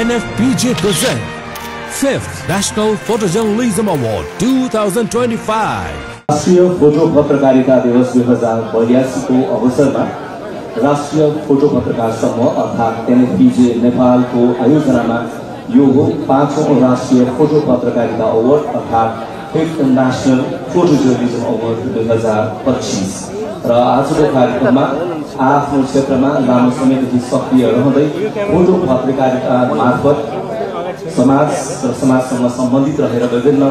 NFPJ present 5th National Photojournalism Award 2025. राष्ट्रिय photo पत्रकारिता दिवस 2082 को अवसरमा राष्ट्रिय फोटो पत्रकार समूह अर्थात् एनएफपीजे नेपालको आयोजनामा यो हो 5औं राष्ट्रिय फोटो पत्रकारिता अवार्ड अर्थात् 5th National Photojournalism Award 2025 र आजको कार्यक्रममा आफ्नो क्षेत्रमा लामो समयदेखि सक्रिय रहँदै फोटो पत्रकारिता मार्फत समाजसँग सम्बन्धित रहेर विभिन्न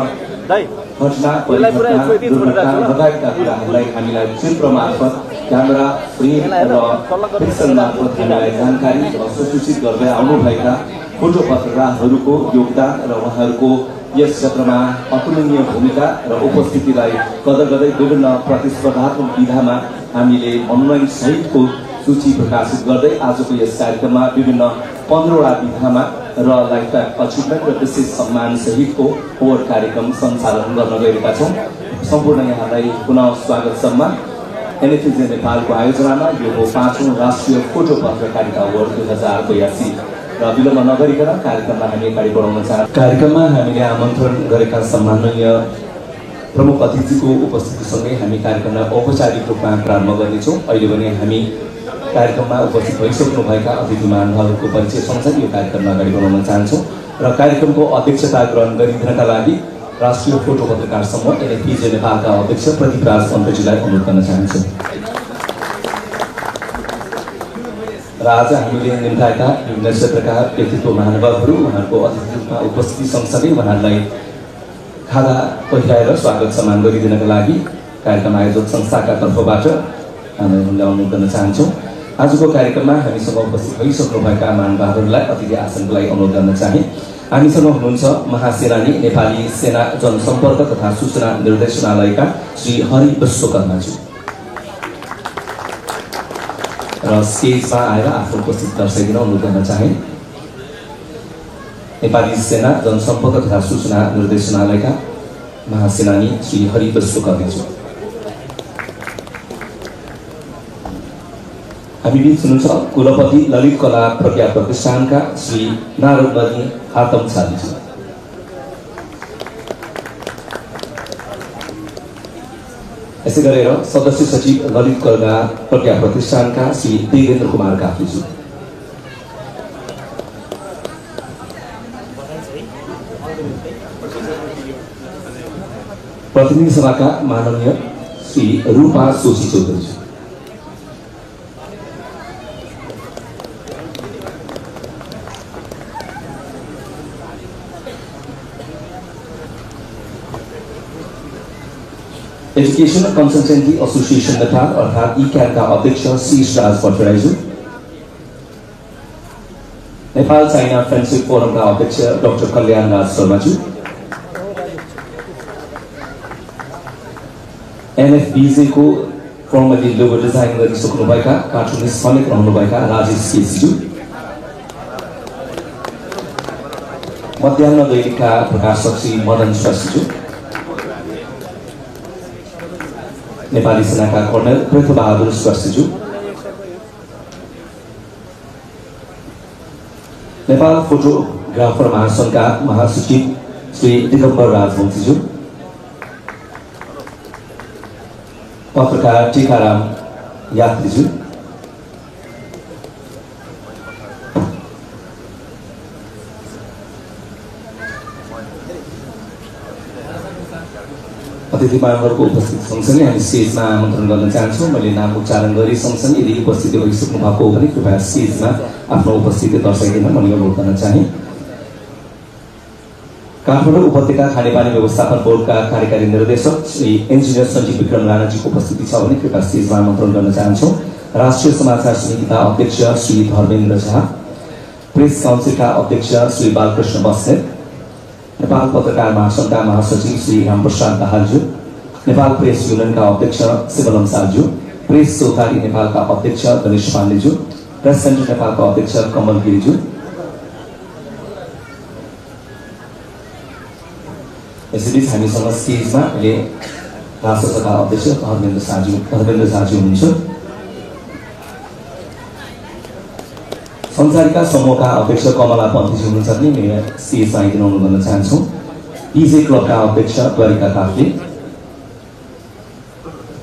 घटना परिघटना दुर्घटना लगायतका कुराहरूलाई हामीलाई चित्र मार्फत क्यामेरा फ्रेम र पिक्सल मार्फत हामीलाई जानकारी र सूचित गर्दै आउनुभएका फोटो पत्रकारहरूको योगदान र उहाँहरूको यस क्षेत्रमा अतुलनीय भूमिका र उपस्थितिलाई कदर गर्दै विभिन्न प्रतिस्पर्धात्मक विधामा हामीले मनोनयन सहितको सूची प्रकाशित गर्दै आजको यस कार्यक्रममा विभिन्न 15वटा विधामा र लाइफटाइम अचिभमेन्ट र विशेष सम्मान सहितको अवार्ड कार्यक्रम सञ्चालन गर्न गएका छौँ। सम्पूर्ण यहाँलाई पुनः स्वागत सम्मान। एनएफपीजे नेपालको आयोजनामा यो हो 5औं राष्ट्रिय फोटो पत्रकारिता अवार्ड 2082 र विलम्ब नगरिकन कार्यक्रममा हामी अगाडि बढाउन चाहन्छौँ। कार्यक्रममा हामीले आमन्त्रण गरेका सम्माननीय प्रमुख अतिथिको उपस्थितिसँगै हामी कार्यक्रमलाई औपचारिक रूपमा प्रारम्भ गर्नेछौँ। अहिले पनि हामी कार्यक्रममा उपस्थित भइसक्नुभएका अतिथि महानुभावहरूको परिचय सँगसँगै यो कार्यक्रममा अगाडि बढाउन चाहन्छौँ र कार्यक्रमको अध्यक्षता ग्रहण गरिदिनका लागि राष्ट्रिय फोटो पत्रकार समूह एनएफपीजे नेपालका अध्यक्ष प्रदीपराज पन्तजीलाई अनुरोध गर्न चाहन्छौँ। र आज हामीले निम्ताएका विभिन्न क्षेत्रका व्यक्तित्व महानुभावहरू उहाँहरूको अतिथि रूपमा उपस्थिति सँगसँगै उहाँहरूलाई खादा पहिराएर स्वागत सम्मान गरिदिनका लागि कार्यक्रम आयोजक संस्थाका तर्फबाट हामी उनलाई अनुरोध गर्न चाहन्छौँ। आजको कार्यक्रममा हामीसँग उपस्थित भइसक्नुभएका महानुभावहरूलाई अतिथि आसनको लागि अनुरोध गर्न चाहे। हामीसँग हुनुहुन्छ महासेनानी नेपाली सेना जनसम्पर्क तथा सूचना निर्देशनालयका श्री हरि विश्वकर्माजी र स्टेजमा आएर आफ्नो उपस्थित दर्शाइदिन अनुरोध गर्न चाहे। नेपाली सेना जनसम्पर्क तथा सूचना निर्देशनालयका महासेनानी श्री हरि विश्वकर्माजी। हामी बीच हुनुहुन्छ कुलपति ललित कला प्रज्ञा प्रतिष्ठानका श्री नारदमणि हातम छालीजी। यसै गरेर सदस्य सचिव ललित कला प्रज्ञा प्रतिष्ठानका श्री देवेन्द्र कुमार काफ्लेजी। प्रतिनिधि सभाका माननीय Shri Rupa Soshi Chaudhary. Education consultancy association Nepal अर्थात् इक्याका अध्यक्ष शीर्ष राज भट्टराईज्यू। नेपाल चाइना फ्रेन्डशिप फोरमका अध्यक्ष डाक्टर कल्याण राज शर्माज्यू। एनएफपीजे को फर्मली लोगो डिजाइन गरिसक्नुभएका कार्टुनिस्ट समेत रहनुभएका राजेश केसीज्यू। मध्याह्न दैनिकका प्रकाशक श्री मदन श्रेष्ठज्यू। नेपाली सेनाका कर्णेल पृथ्वीबहादुर श्रेष्ठज्यू। नेपाल फोटोग्राफर महासंघका महासचिव श्री दिगम्बर राजवंशीज्यू। पत्रकार टीकाराम यात्रीज्यू। अतिथि महानुभावको उपस्थित सँगसँगै हामी स्टेजमा आमन्त्रण गर्न चाहन्छौँ। मैले नाम उच्चारण गरी सँगसँगै यदि उपस्थिति भइसक्नु भएको हो भने कृपया स्टेजमा आफ्नो उपस्थिति दर्शाइदिन म अनुरोध गर्न चाहे। काठमाडौँ उपत्यका खानेपानी व्यवस्थापन बोर्डका कार्यकारी निर्देशक श्री इन्जिनियर सञ्जीव विक्रम राणाजीको उपस्थिति छ भने कृपया स्टेजमा आमन्त्रण गर्न चाहन्छौँ। राष्ट्रिय समाचार समितिका अध्यक्ष श्री धर्मेन्द्र झा, प्रेस काउन्सिलका अध्यक्ष श्री बालकृष्ण बस्नेत, नेपाल पत्रकार महासंघका महासचिव श्री रामप्रसाद दाहालज्यू, नेपाल प्रेस युनियनका अध्यक्ष शिवलम सालज्यू, प्रेस चौतारी नेपालका अध्यक्ष गणेश पाण्डेज्यू, प्रेस सेन्टर नेपालका अध्यक्ष कमल गिरिज्यू। यसैबीच हामीसँग स्टेजमा अहिले राष्ट्रसभाका अध्यक्ष धर्मेन्द्र झाज्यू हुनुहुन्छ। संसारिका समूहका अध्यक्ष कमला पन्थी हुनुहुन्छ भने मेरो स्टेजमा आइदिन अनुरोध गर्न चाहन्छु। पिजे क्लबका अध्यक्ष द्वारिका काफ्ले,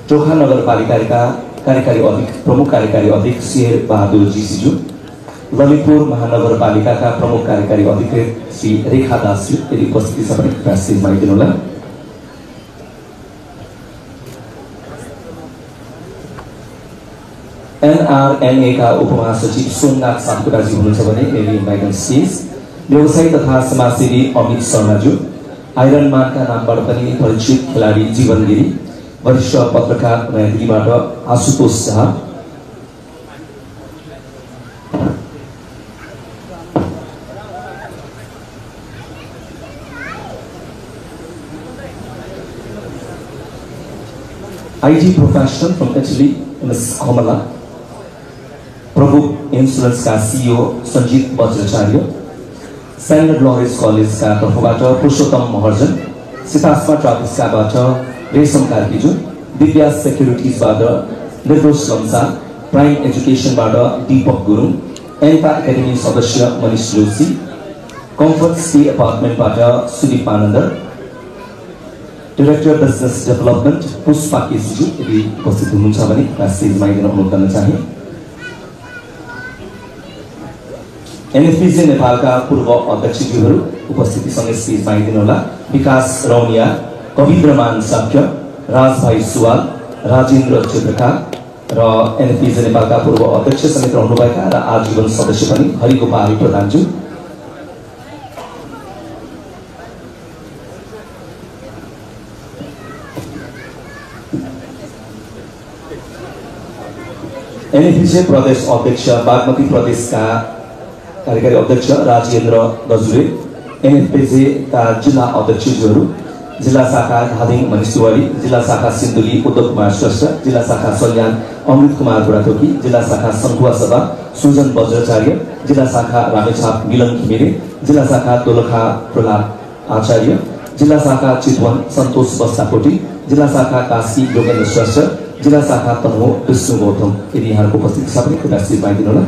चोखा नगरपालिकाका कार्यकारी प्रमुख कार्यकारी अध्यक्ष शेर बहादुर जीसीज्यू, ललितपुर महानगरपालिकाका प्रमुख कार्यकारी अधिकृत श्री रेखा दासज्यू यदि उपस्थिति छ भने स्टेजमा आइदिनुहोला। NRNA का उपमहासचिव सोमनाथ सापकोटाजी हुनुहुन्छ भने मेरी इन्भाइट अन स्टेज। व्यवसायी तथा समाजसेवी अमित शर्माज्यू, आइरनम्यानका नामबाट पनि परिचित खेलाडी जीवन गिरी, वरिष्ठ पत्रकार नयाँ दिल्लीबाट Ashutosh Shah, IT professional from Italy Ms. Kamala, Prabhu insurance का CEO Sanjeet Bajracharya, Saint Lawrence college का तर्फबाट पुरुषोत्तम महर्जन, सीतास्मा ट्राफिक्सबाट रेशम कार्कीज्यू, दिव्या सेक्युरिटिजबाट निर्दोष लम्सा, प्राइम एजुकेसनबाट दीपक गुरुङ, एन्पा एकाडेमी सदस्य मनिष जोशी, कम्फर्ट स्टे अपार्टमेन्टबाट सुदीप आनन्द, डाइरेक्टर बिजनेस डेभलपमेन्ट पुष्पा केसीज्यू यदि उपस्थित हुनुहुन्छ भने स्टेजमा आइदिन अनुरोध गर्न चाहे। एनएफपीजे नेपालका पूर्व अध्यक्षज्यूहरू उपस्थितिसँगै स्टेजमा आइदिनुहोला। विकास रौनिया, कविन्द्रमान साक्य, राजभाइ सुवाल, राजेन्द्र चित्रकार र एनएफपीजे नेपालका पूर्व अध्यक्ष समेत रहनुभएका र आजीवन सदस्य पनि हरिगोपाल प्रधानज्यू, एनएफपीजे प्रदेश अध्यक्ष बागमती प्रदेशका कार्यकारी अध्यक्ष राजेन्द्र गजुरे, एनएफपीजे का जिल्ला अध्यक्षज्यूहरू, जिल्ला शाखा धादिङ मनिष तिवारी, जिल्ला शाखा सिन्धुली उद्धव कुमार श्रेष्ठ, जिल्ला शाखा सल्यान अमृत कुमार बुढाथोकी, जिल्ला शाखा सङ्खुवा सभा सुजन वज्राचार्य, जिल्ला शाखा रामेछाप मिलन घिमिरे, जिल्ला शाखा दोलखा प्रहलाद आचार्य, जिल्ला शाखा चितवन सन्तोष बस्ताकोटी, जिल्ला शाखा काशी योगेन्द्र श्रेष्ठ, जिल्ला शाखा तनहुँ विष्णु गौतम यदि यहाँको उपस्थिति छ भने कृपया स्टेजमा आइदिनुहोला।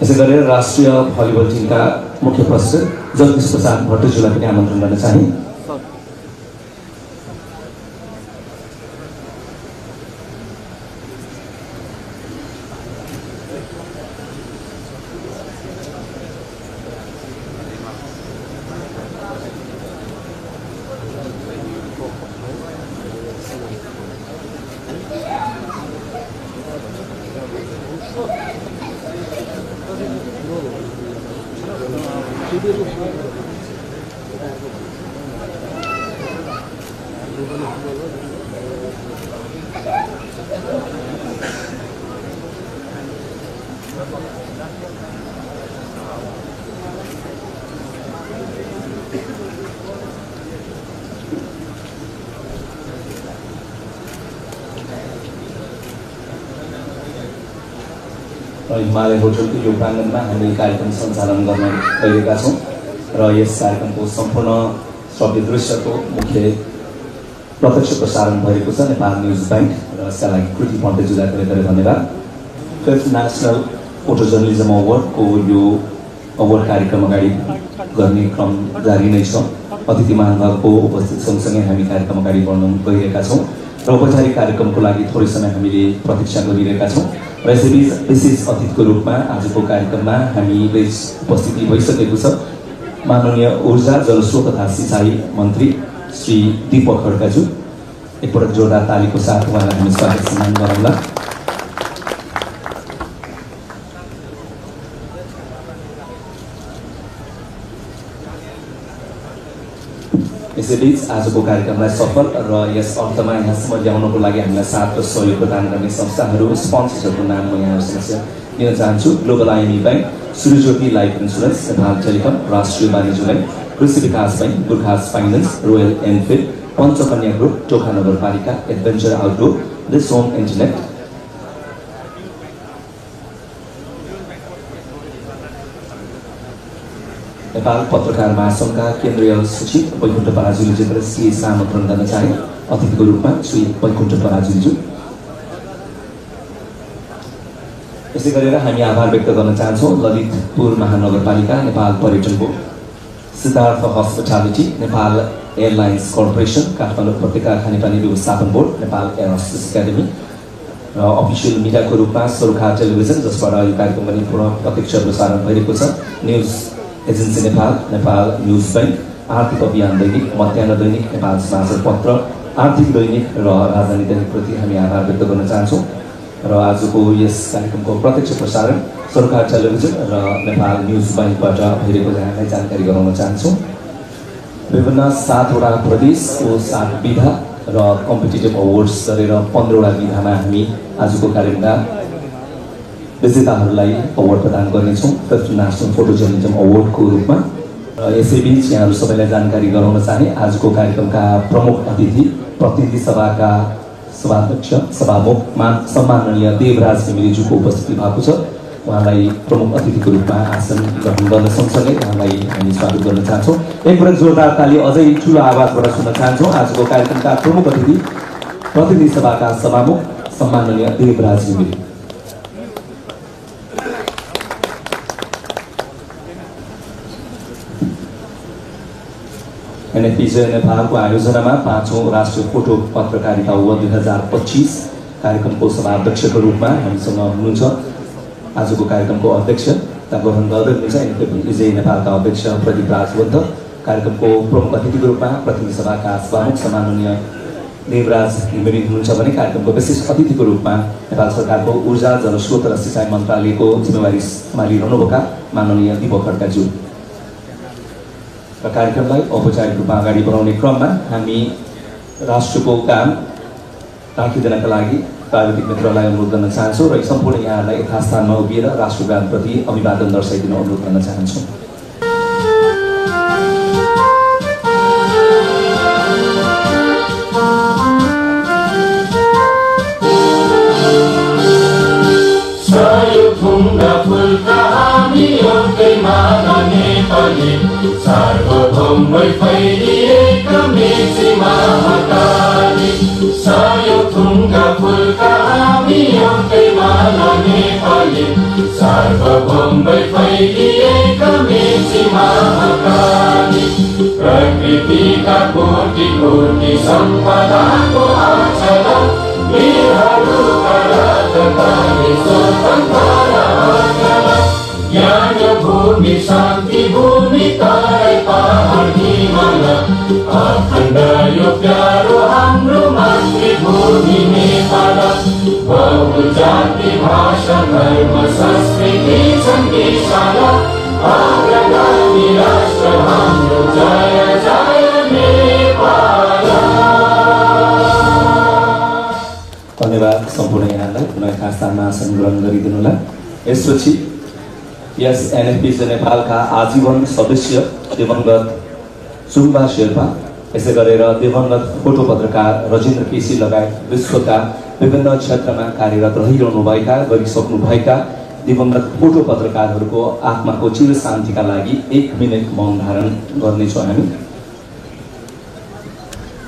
यसै गरेर राष्ट्रिय भलिबल टिमका मुख्य प्रशिक्षक जगदीश प्रसाद भट्टज्यूलाई पनि आमन्त्रण गर्न चाहे। हिमालय होटलको यो प्राङ्गणमा हामीले कार्यक्रम सञ्चालन गर्न गइरहेका छौँ र यस कार्यक्रमको सम्पूर्ण श्रव्य दृश्यको मुख्य प्रत्यक्ष प्रसारण भएको छ नेपाल न्युज बैंक र यसका लागि कृति पण्डितज्यूलाई धेरै धेरै धन्यवाद। 5th नेसनल फोटो जर्नलिजम अवार्डको यो अवार्ड कार्यक्रम अगाडि गर्ने क्रम जारी नै छ। अतिथि महानुभावको उपस्थित सँगसँगै हामी कार्यक्रम अगाडि बढ्न गइरहेका छौँ र औपचारिक कार्यक्रमको लागि थोरै समय हामीले प्रतीक्षा गरिरहेका छौँ र यसैबीच विशेष अतिथिको रूपमा आजको कार्यक्रममा हामी उपस्थिति भइसकेको छ माननीय ऊर्जा जलस्रोत तथा सिंचाई मन्त्री श्री दीपक खड्काज्यू। एकपटक जोरदार तालीको साथ उहाँलाई हामी स्वागत सम्मान गरौँला। यसैबीच आजको कार्यक्रमलाई सफल र यस अर्थमा यहाँसम्म ल्याउनको लागि हामीलाई साथ र सहयोग प्रदान गर्ने संस्थाहरू स्पोन्सरहरूको नाम म यहाँ समक्ष लिन चाहन्छु। Global IME bank, Suryajyoti life insurance, Nepal telecom, Rastriya Banijya bank, Krishi Bikas bank, Gorkhas finance, Royal Enfield, Panchakanya group, चोखा नगरपालिका, adventure outdoor, dish home internet, Nepal पत्रकार महासङ्घका केन्द्रीय सचिव वैकुण्ठ पराजुलीज्यूलाई आमन्त्रण गर्न चाहे। अतिथिको रूपमा श्री वैकुण्ठ पराजुलीज्यू। यसै गरेर हामी आभार व्यक्त गर्न चाहन्छौँ ललितपुर महानगरपालिका, नेपाल पर्यटन board, Siddhartha hospitality, Nepal airlines corporation, Kathmandu उपत्यका खानेपानी व्यवस्थापन board, Nepal air hostess academy र अफिसियल मिडियाको रूपमा सरकार टेलिभिजन, जसबाट यो कार्यक्रम पनि प्रत्यक्ष प्रसारण भइरहेको छ, news agency Nepal, Nepal news bank, आर्थिक अभियान दैनिक, मध्याह्न दैनिक, नेपाल समाचार पत्र, आर्थिक दैनिक र राजधानी दैनिकप्रति हामी आभार व्यक्त गर्न चाहन्छौँ। र आजको यस कार्यक्रमको प्रत्यक्ष प्रसारण सरकार टेलिभिजन र नेपाल न्युज बैंकबाट भइरहेको यहाँलाई जानकारी गराउन चाहन्छौँ। विभिन्न 7वटा प्रदेशको 7 विधा र कम्पिटिटिभ अवार्ड्स गरेर 15वटा विधामा हामी आजको कार्यक्रमका विजेताहरूलाई अवार्ड प्रदान गर्नेछौँ 5th नेसनल फोटो जर्नलिजम अवार्डको रूपमा। र यसैबीच यहाँहरू सबैलाई जानकारी गराउन चाहे आजको कार्यक्रमका प्रमुख अतिथि प्रतिनिधि सभाका सभाध्यक्ष सभामुख सम्माननीय देवराज घिमिरेज्यूको उपस्थिति भएको छ। उहाँलाई प्रमुख अतिथिको रूपमा आसन ग्रहण गर्न सँगसँगै उहाँलाई हामी स्वागत गर्न चाहन्छौँ। एकपटक जोरदार ताली अझै ठुलो आवाजबाट सुन्न चाहन्छौँ आजको कार्यक्रमका प्रमुख अतिथि प्रतिनिधि सभाका सभामुख सम्माननीय देवराज घिमिरे। एनएफपीजे नेपालको आयोजनामा 5औं राष्ट्रिय फोटो पत्रकारिता अवार्ड 2025 कार्यक्रमको सभाध्यक्षको रूपमा हामीसँग हुनुहुन्छ आजको कार्यक्रमको अध्यक्ष ग्रहण गर्दै हुनुहुन्छ एनएफपीजे नेपालका अध्यक्ष प्रदीप राजवन्त। कार्यक्रमको प्रमुख अतिथिको रूपमा प्रतिनिधि सभाका सभामुख सम्माननीय देवराज घिमिरे हुनुहुन्छ भने कार्यक्रमको विशेष अतिथिको रूपमा नेपाल सरकारको ऊर्जा जलस्रोत र सिँचाइ मन्त्रालयको जिम्मेवारी सम्हालिरहनुभएका माननीय दीपक खड्काज्यू। र कार्यक्रमलाई औपचारिक रूपमा अगाडि बढाउने क्रममा हामी राष्ट्रको काम राखिदिनका लागि प्राविधिक मित्रलाई अनुरोध गर्न चाहन्छौँ र सम्पूर्ण यहाँहरूलाई यथास्थानमा उभिएर राष्ट्रगानप्रति अभिवादन दर्शाइदिन अनुरोध गर्न चाहन्छौँ। सार्वभौमै फैलिएका मेची महाकाली सायो थुङ्गा फुलका हामी एउटै माला नेपाली सार्वभौमै फैलिएका मेची महाकाली प्रकृतिका कोटि कोटि सम्पदाको आचल वीरहरूका राजधानी स्वतन्त्र ज्ञान भूमि शान्ति भूमि तारै पहाड हिमाल अखण्ड यो प्यारो हाम्रो मातृभूमि नेपाल बहुजाति भाषा धर्म संस्कृति छन् विशाल अग्रगामी राष्ट्र हाम्रो जय जय नेपाल। धन्यवाद सम्पूर्ण यहाँलाई पुनः यथास्थानमा आसन ग्रहण गरिदिनुला। यसपछि यस एनएफपीजे नेपालका आजीवन सदस्य दिवंगत सुम्बा शेर्पा, यसै गरेर दिवंगत फोटो पत्रकार रजिन्द्र केसी लगायत विश्वका विभिन्न क्षेत्रमा कार्यरत रहिरहनुभएका गरिसक्नुभएका दिवंगत फोटो पत्रकारहरूको आत्माको चिर शान्तिका लागि 1 मिनेट मौन धारण गर्नेछौँ हामी।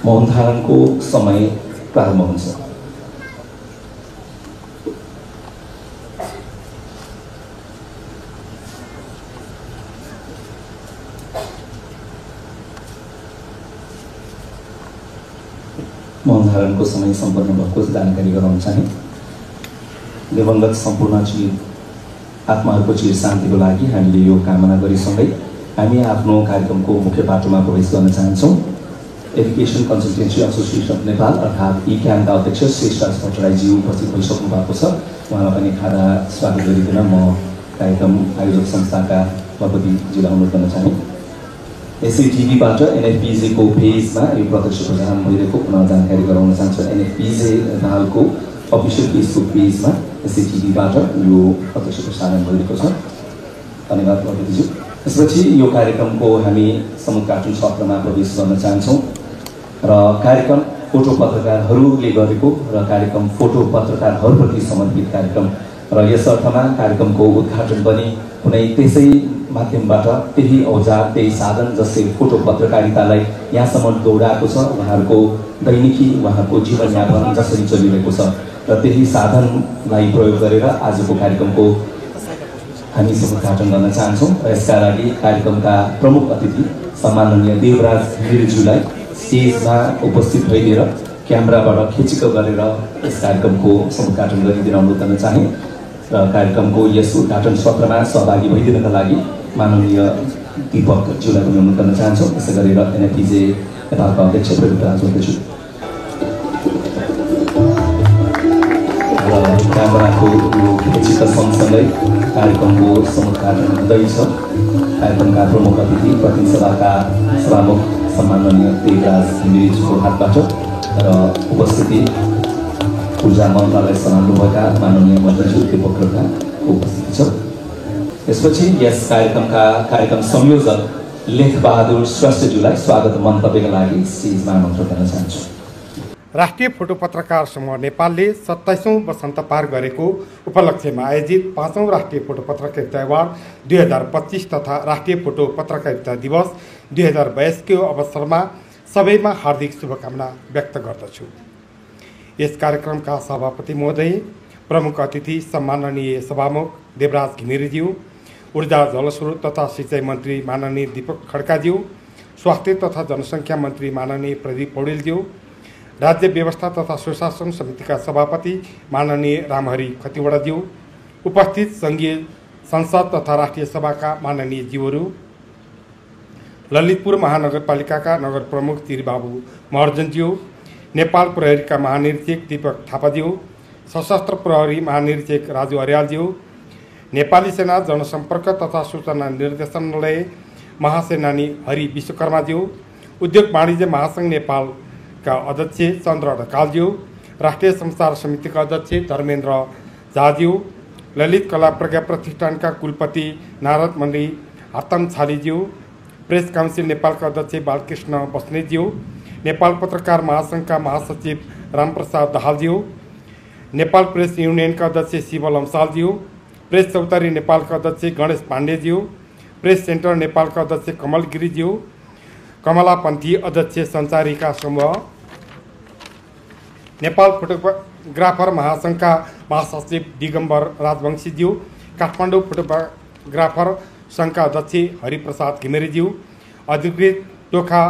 मौन धारणको समय प्रारम्भ हुन्छ। मौन धारणको समय सम्पन्न भएको जानकारी गराउन चाहे। दिवंगत सम्पूर्ण चिर आत्माहरूको चिर शान्तिको लागि हामीले यो कामना गरिसँगै हामी आफ्नो कार्यक्रमको मुख्य बाटोमा प्रवेश गर्न चाहन्छौँ। Education consultancy association of Nepal अर्थात् इक्यानका अध्यक्ष श्रेष्ठ भट्टराईज्यू उपस्थित भइसक्नु भएको छ। उहाँलाई पनि खादा स्वागत गरिदिन म कार्यक्रम आयोजक संस्थाका सभापतिजीलाई अनुरोध गर्न चाहे। यसै टिभीबाट एनएफपीजेको पेजमा यो प्रत्यक्ष प्रसारण भइरहेको पुनः जानकारी गराउन चाहन्छु। एनएफपीजे नेपालको अफिसियल फेसबुक पेजमा यसै टिभीबाट यो प्रत्यक्ष प्रसारण भइरहेको छ। धन्यवाद प्रविधिज्यू। त्यसपछि यो कार्यक्रमको हामी समुद्घाटन सत्रमा प्रवेश गर्न चाहन्छौँ र कार्यक्रम फोटो पत्रकारहरूले गरेको र कार्यक्रम फोटो पत्रकारहरूप्रति समर्पित कार्यक्रम र यस अर्थमा कार्यक्रमको उद्घाटन पनि कुनै त्यसै माध्यमबाट त्यही औजार त्यही साधन जसले फोटो पत्रकारितालाई यहाँसम्म दौडाएको छ, उहाँहरूको दैनिकी उहाँहरूको जीवनयापन जसरी चलिरहेको छ र त्यही साधनलाई प्रयोग गरेर आजको कार्यक्रमको हामी उद्घाटन गर्न चाहन्छौँ। यसका लागि कार्यक्रमका प्रमुख अतिथि सम्माननीय देवराज घिमिरेज्यूलाई स्टेजमा उपस्थित भइदिएर क्यामेराबाट खिचिको गरेर यस कार्यक्रमको उद्घाटन गरिदिन अनुरोध गर्न चाहे र कार्यक्रमको यस उद्घाटन सत्रमा सहभागी भइदिनका लागि माननीय दीपकज्यूलाई पनि अनुरोध गर्न चाहन्छौँ। त्यसै गरेर एनएफपिजे नेपालका अध्यक्ष प्रवीण राजज्यू र क्यामेराको यो खिचिका सँगसँगै कार्यक्रमको समुद्घाटन हुँदैछ। कार्यक्रमका प्रमुख अतिथि प्रतिनिधि सभाका सभामुख सम्माननीय देवराज घिमिरेज्यूको हातबाट र उपस्थिति ऊर्जा मन्त्रालय सम्हाल्नुभएका माननीय मन्त्रीज्यू दीपकका उपस्थिति छ। त्यसपछि यस कार्यक्रम संयोजक लेखबहादुर श्रेष्ठज्यूलाई स्वागत मन्तव्यका लागि स्टेजमा आमन्त्रण गर्न चाहन्छु। राष्ट्रिय फोटो पत्रकार समूह नेपालले 27औं वसन्त पार गरेको उपलक्ष्यमा आयोजित 5औं राष्ट्रिय फोटो पत्रकारिता अवार्ड 2025 तथा राष्ट्रिय फोटो पत्रकारिता दिवस 2022 को अवसरमा सबैमा हार्दिक शुभकामना व्यक्त गर्दछु। यस कार्यक्रमका सभापति महोदय, प्रमुख अतिथि सम्माननीय सभामुख देवराज घिमिरेज्यू, ऊर्जा जलस्रोत तथा सिंचाई मन्त्री माननीय दीपक खड्काज्यू, स्वास्थ्य तथा जनसङ्ख्या मन्त्री माननीय प्रदीप पौडेलज्यू, राज्य व्यवस्था तथा सुशासन समितिका सभापति माननीय रामहरि खतिवडाज्यू, उपस्थित संघीय संसद तथा राष्ट्रिय सभाका माननीय ज्यूहरू, ललितपुर महानगरपालिकाका नगर प्रमुख तिरबाबु महर्जनज्यू, नेपाल प्रहरीका महानिरीक्षक दीपक थापाज्यू, सशस्त्र प्रहरी महानिरीक्षक राजु अर्यालज्यू, नेपाली सेना जनसम्पर्क तथा सूचना निर्देशनालय महासेनानी हरि विश्वकर्माज्यू, उद्योग वाणिज्य महासङ्घ नेपालका अध्यक्ष चन्द्र ढकालज्यू, राष्ट्रिय संचार समितिका अध्यक्ष धर्मेन्द्र झाज्यू, ललित कला प्रज्ञा प्रतिष्ठानका कुलपति नारद मणि हातम छालीज्यू, प्रेस काउन्सिल नेपालका अध्यक्ष बालकृष्ण बस्नेतज्यू, नेपाल पत्रकार महासङ्घका महासचिव रामप्रसाद दाहालज्यू, नेपाल प्रेस युनियनका अध्यक्ष शिव लम्सालज्यू, प्रेस चौतारी नेपालका अध्यक्ष गणेश पाण्डेज्यू, प्रेस सेन्टर नेपालका अध्यक्ष कमल गिरिज्यू, कमलापन्थी अध्यक्ष सञ्चारिका समूह, नेपाल फोटोग्राफर महासङ्घका महासचिव दिगम्बर राजवंशीज्यू, काठमाडौँ फोटोग्राफर सङ्घका अध्यक्ष हरिप्रसाद घिमिरेज्यू, अधिकृत टोखा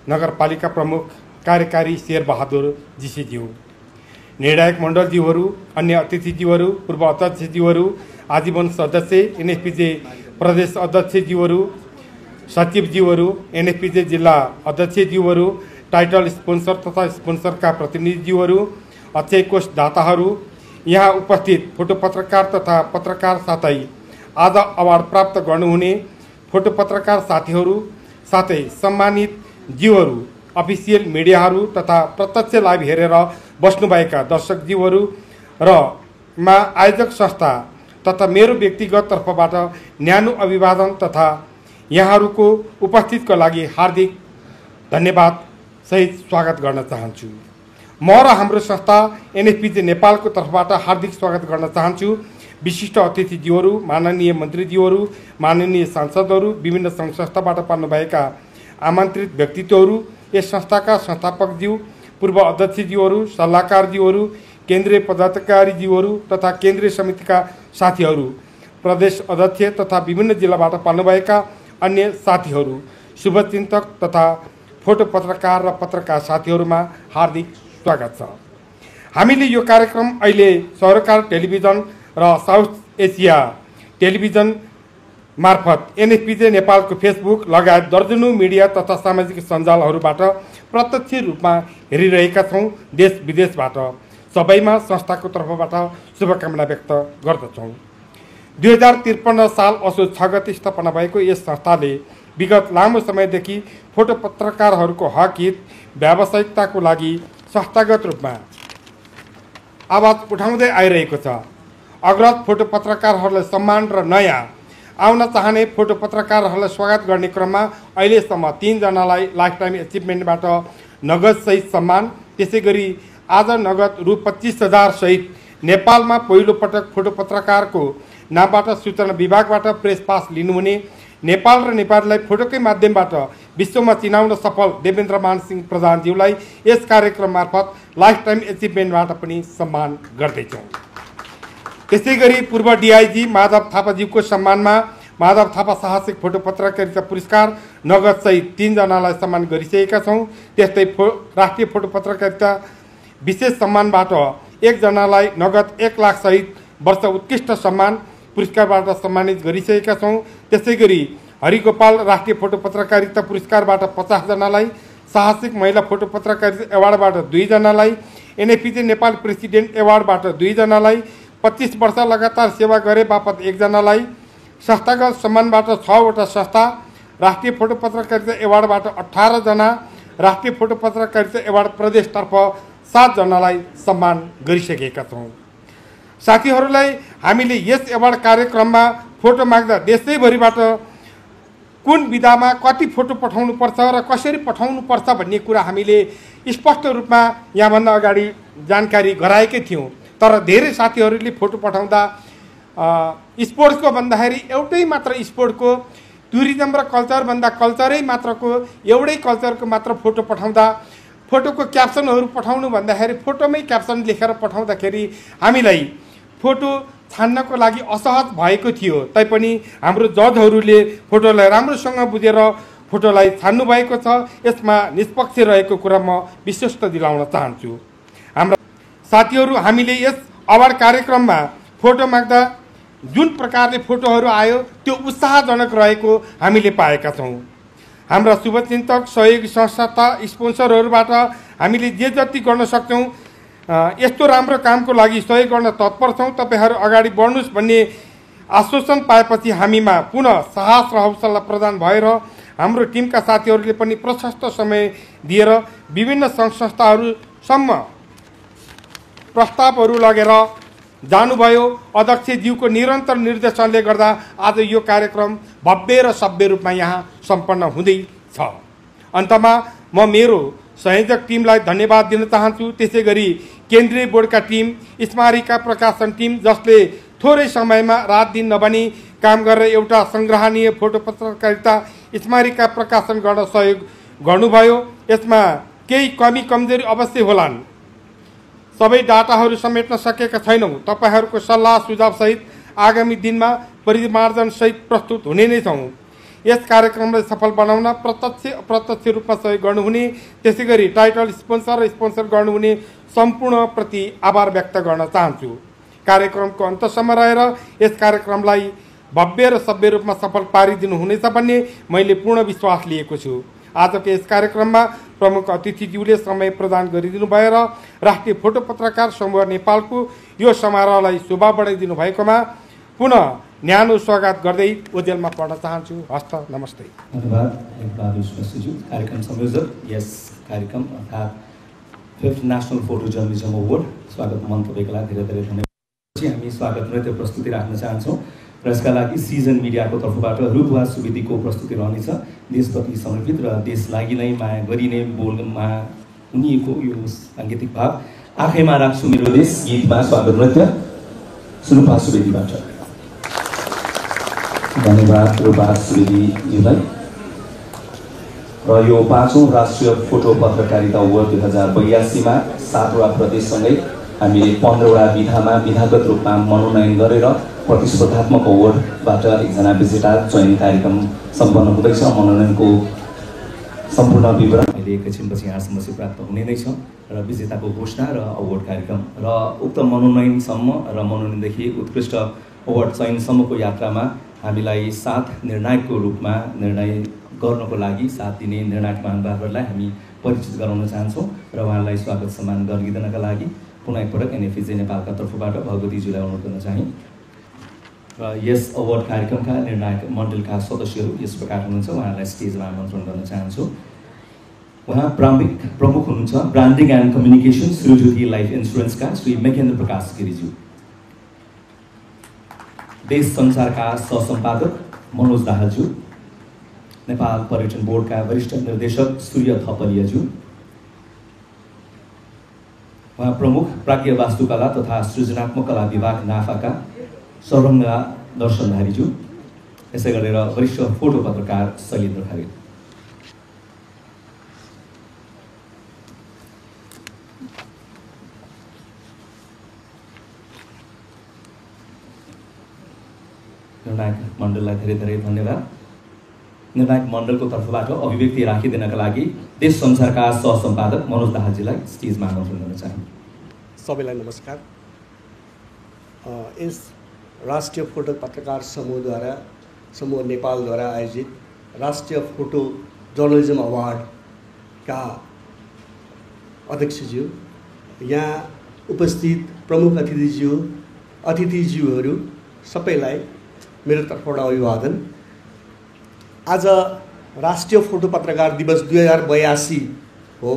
नगरपालिका प्रमुख कार्यकारी शेरबहादुर जीसीज्यू, निर्णायक मण्डलज्यूहरू, अन्य अतिथिज्यूहरू, पूर्व अध्यक्षज्यूहरू, आजीवन सदस्य, एनएफपिजे प्रदेश अध्यक्षज्यूहरू, सचिवज्यूहरू, एनएफपिजे जिल्ला अध्यक्षज्यूहरू, टाइटल स्पोन्सर तथा स्पोन्सरका प्रतिनिधिज्यूहरू, अक्षय कोष दाताहरू, यहाँ उपस्थित फोटो पत्रकार तथा पत्रकार साथै आज अवार्ड प्राप्त गर्नुहुने फोटो पत्रकार साथीहरू साथै सम्मानित ज्यूहरू, अफिसियल मिडियाहरू तथा प्रत्यक्ष लाइभ हेरेर बस्नुभएका दर्शकज्यूहरू र आयोजक संस्था तथा मेरो व्यक्तिगत तर्फबाट न्यानो अभिवादन तथा यहाँहरूको उपस्थितिको लागि हार्दिक धन्यवाद सहित स्वागत गर्न चाहन्छु। म र हाम्रो संस्था एनएफपिजे नेपालको तर्फबाट हार्दिक स्वागत गर्न चाहन्छु। विशिष्ट अतिथिज्यूहरू, माननीय मन्त्रीज्यूहरू, माननीय सांसदहरू, विभिन्न सङ्घ संस्थाबाट पाल्नुभएका आमन्त्रित व्यक्तित्वहरू, यस संस्थाका संस्थापकज्यू, पूर्व अध्यक्षज्यूहरू, सल्लाहकारज्यूहरू, केन्द्रीय पदाधिकारीज्यूहरू तथा केन्द्रीय समितिका साथीहरू, प्रदेश अध्यक्ष तथा विभिन्न जिल्लाबाट पाल्नुभएका अन्य साथीहरू, शुभचिन्तक तथा फोटो पत्रकार र पत्रकार साथीहरूमा हार्दिक स्वागत छ। हामीले यो कार्यक्रम अहिले सरकार टेलिभिजन र साउथ एसिया टेलिभिजन मार्फत एनएफपिजे नेपालको फेसबुक लगायत दर्जनौं मिडिया तथा सामाजिक सञ्जालहरूबाट प्रत्यक्ष रूपमा हेरिरहेका छौँ। देश विदेशबाट सबैमा संस्थाको तर्फबाट शुभकामना व्यक्त गर्दछौँ। 2053 साल असोज 6 गते स्थापना भएको यस संस्थाले विगत लामो समयदेखि फोटो पत्रकारहरूको हक हित व्यावसायिकताको लागि संस्थागत रूपमा आवाज उठाउँदै आइरहेको छ। अग्रज फोटो पत्रकारहरूलाई सम्मान र नयाँ आउन चाहने फोटो पत्रकारहरूलाई स्वागत गर्ने क्रममा अहिलेसम्म 3 जनालाई लाइफटाइम एचिभमेन्टबाट नगद सहित सम्मान, त्यसैगरी आज नगद रु 25,000 सहित नेपालमा पहिलो पटक फोटो पत्रकारको नामबाट सूचना विभागबाट प्रेस पास लिनुहुने नेपाल र नेपालीलाई फोटोकै माध्यमबाट विश्वमा चिनाउन सफल देवेन्द्र मानसिंह प्रधानज्यूलाई यस कार्यक्रम मार्फत लाइफ टाइम एचिभमेन्टबाट पनि सम्मान गर्दैछौँ। त्यसै गरी पूर्व डिआइजी माधव थापाज्यूको सम्मानमा माधव थापा साहसिक फोटो पत्रकारिता पुरस्कार नगद सहित 3 जनालाई सम्मान गरिसकेका छौँ। त्यस्तै राष्ट्रिय फोटो पत्रकारिता विशेष सम्मानबाट 1 जनालाई नगद 1 लाख सहित वर्ष उत्कृष्ट सम्मान पुरस्कारबाट सम्मानित गरिसकेका छौँ। त्यसै गरी हरिगोपाल राष्ट्रिय फोटो पत्रकारिता पुरस्कारबाट 50 जनालाई, साहसिक महिला फोटो पत्रकारिता एवार्डबाट 2 जनालाई, एनएफपिजे नेपाल प्रेसिडेन्ट एवार्डबाट 2 जनालाई, 25 वर्ष लगातार सेवा गरे बापत 1 जनालाई, संस्थागत सम्मानबाट 6 वटा संस्था, राष्ट्रिय फोटो पत्रकारिता एवार्डबाट 18 जना, राष्ट्रिय फोटो पत्रकारिता एवार्ड प्रदेशतर्फ 7 जनालाई सम्मान गरिसकेका छौँ। साथीहरूलाई हामीले यस एवार्ड कार्यक्रममा फोटो माग्दा देशैभरिबाट कुन विधामा कति फोटो पठाउनुपर्छ र कसरी पठाउनुपर्छ भन्ने कुरा हामीले स्पष्ट रूपमा यहाँभन्दा अगाडि जानकारी गराएकै थियौँ। तर धेरै साथीहरूले फोटो पठाउँदा स्पोर्ट्सको भन्दाखेरि एउटै मात्र स्पोर्टको, टुरिज्म र कल्चर भन्दा कल्चरै मात्रको एउटै कल्चरको मात्र फोटो पठाउँदा फोटोको क्याप्सनहरू पठाउनु भन्दाखेरि फोटोमै क्याप्सन लेखेर पठाउँदाखेरि हामीलाई फोटो छान्नको लागि असहज भएको थियो। तैपनि हाम्रो जजहरूले फोटोलाई राम्रोसँग बुझेर फोटोलाई छान्नु भएको छ। यसमा निष्पक्ष रहेको कुरा म विश्वस्त दिलाउन चाहन्छु। हाम्रा साथीहरू, हामीले यस अवार्ड कार्यक्रममा फोटो माग्दा जुन प्रकारले फोटोहरू आयो त्यो उत्साहजनक रहेको हामीले पाएका छौँ। हाम्रा शुभचिन्तक, सहयोगी संस्था, स्पोन्सरहरूबाट हामीले जे जति गर्न सक्छौँ यस्तो राम्रो कामको लागि सहयोग गर्न तत्पर छौँ। तपाईँहरू अगाडि बढ्नुहोस् भन्ने आश्वासन पाएपछि हामीमा पुनः साहस र हौसला प्रदान भएर हाम्रो टिमका साथीहरूले पनि प्रशस्त समय दिएर विभिन्न सङ्घ संस्थाहरूसम्म प्रस्तावहरू लगेर जानुभयो। अध्यक्षज्यूको निरन्तर निर्देशनले गर्दा आज यो कार्यक्रम भव्य र सभ्य रूपमा यहाँ सम्पन्न हुँदैछ। अन्तमा म मेरो संयोजक टिमलाई धन्यवाद दिन चाहन्छु। त्यसै गरी केन्द्रीय बोर्डका टिम, स्मारिका प्रकाशन टिम, जसले थोरै समयमा रात दिन नभनी काम गरेर एउटा सङ्ग्रहणीय फोटो पत्रकारिता स्मारिका प्रकाशन गर्न सहयोग गर्नुभयो। यसमा केही कमी कमजोरी अवश्य होलान्। सबै डाटाहरू समेट्न सकेका छैनौँ। तपाईँहरूको सल्लाह सुझावसहित आगामी दिनमा परिमार्जन सहित प्रस्तुत हुने नै छौँ। यस कार्यक्रमलाई सफल बनाउन प्रत्यक्ष अप्रत्यक्ष रूपमा सहयोग गर्नुहुने, त्यसै गरी टाइटल स्पोन्सर र स्पोन्सर गर्नुहुने सम्पूर्ण प्रति आभार व्यक्त गर्न चाहन्छु। कार्यक्रमको अन्तसम्म रहेर यस कार्यक्रमलाई भव्य र सभ्य रूपमा सफल पारिदिनु हुनेछ भन्ने मैले पूर्ण विश्वास लिएको छु। आजको यस कार्यक्रममा प्रमुख अतिथिज्यूले समय प्रदान गरिदिनु भएर राष्ट्रिय फोटो पत्रकार समूह नेपालको यो समारोहलाई शोभा बढाइदिनु भएकोमा पुनः न्यानो स्वागत गर्दै ओजेलमा पढ्न चाहन्छु। हस्त नमस्ते। धन्यवाद कार्यक्रम संयोजक यस कार्यक्रम अर्थात् 5th national photo journalism award स्वागत मन्तव्यको लागि धेरै धेरै धन्यवाद। हामी स्वागत नृत्य प्रस्तुति राख्न चाहन्छौँ र यसका लागि सिजन मिडियाको तर्फबाट रूपवा सुवेदीको प्रस्तुति रहनेछ। देशप्रति समर्पित र देशलाई नै माया गरिने बोलमा उनीको यो साङ्गीतिक भाव आँखैमा राख्छु मेरो देश गीतमा स्वागत नृत्य रूपवा सुवेदीबाट। धन्यवाद रूपा सुवेदीज्यूलाई। र यो 5औं राष्ट्रिय फोटो पत्रकारिता अवार्ड 2082 मा 7वटा प्रदेशसँगै हामीले 15वटा विधामा विधागत रूपमा मनोनयन गरेर प्रतिस्पर्धात्मक अवार्डबाट एकजना विजेता चयन कार्यक्रम सम्पन्न हुँदैछ। मनोनयनको सम्पूर्ण विवरण अहिले एकैछिनपछि यहाँसम्म चाहिँ प्राप्त हुने नै छ र विजेताको घोषणा र अवार्ड कार्यक्रम र उक्त मनोनयनसम्म र मनोनयनदेखि उत्कृष्ट अवार्ड चयनसम्मको यात्रामा हामीलाई साथ निर्णायकको रूपमा निर्णय गर्नको लागि साथ दिने निर्णायक महानुभावहरूलाई हामी परिचित गराउन चाहन्छौँ र उहाँलाई स्वागत सम्मान गरिदिनका लागि पुनः एकपटक एनएफपिजे नेपालका तर्फबाट भगवतीज्यूलाई अनुरोध गर्न चाहे। र यस अवार्ड कार्यक्रमका निर्णायक मण्डलका सदस्यहरू यस प्रकार हुनुहुन्छ। उहाँहरूलाई स्टेजमा आमन्त्रण गर्न चाहन्छु। उहाँ प्रारम्भिक प्रमुख हुनुहुन्छ branding and communication Shreejyoti life इन्सुरेन्सका श्री मेघेन्द्र प्रकाश गिरिज्यू, देश संसारका सहसम्पादक मनोज दाहालज्यू, नेपाल पर्यटन बोर्डका वरिष्ठ निर्देशक सूर्य थपलियाज्यू, उहाँ प्रमुख प्राज्ञ वास्तुकला तथा सृजनात्मक कला विभाग नाफाका सौरङ्गा दर्शन धारीज्यू, यसै गरेर वरिष्ठ फोटो पत्रकार शैलेन्द्र खरेल। निर्णायक मण्डललाई धेरै धेरै धन्यवाद। निर्णायक मण्डलको तर्फबाट अभिव्यक्ति राखिदिनका लागि देश संसारका सहसम्पादक मनोज दाहालजीलाई स्टेजमा आमन्त्रण गर्न चाहन्छु। सबैलाई नमस्कार। यस राष्ट्रिय फोटो पत्रकार समूह नेपालद्वारा आयोजित राष्ट्रिय फोटो जर्नलिज्म अवार्डका अध्यक्षज्यू, यहाँ उपस्थित प्रमुख अतिथिज्यूहरू सबैलाई मेरो तर्फबाट अभिवादन। आज राष्ट्रिय फोटो पत्रकार दिवस 2082 हो।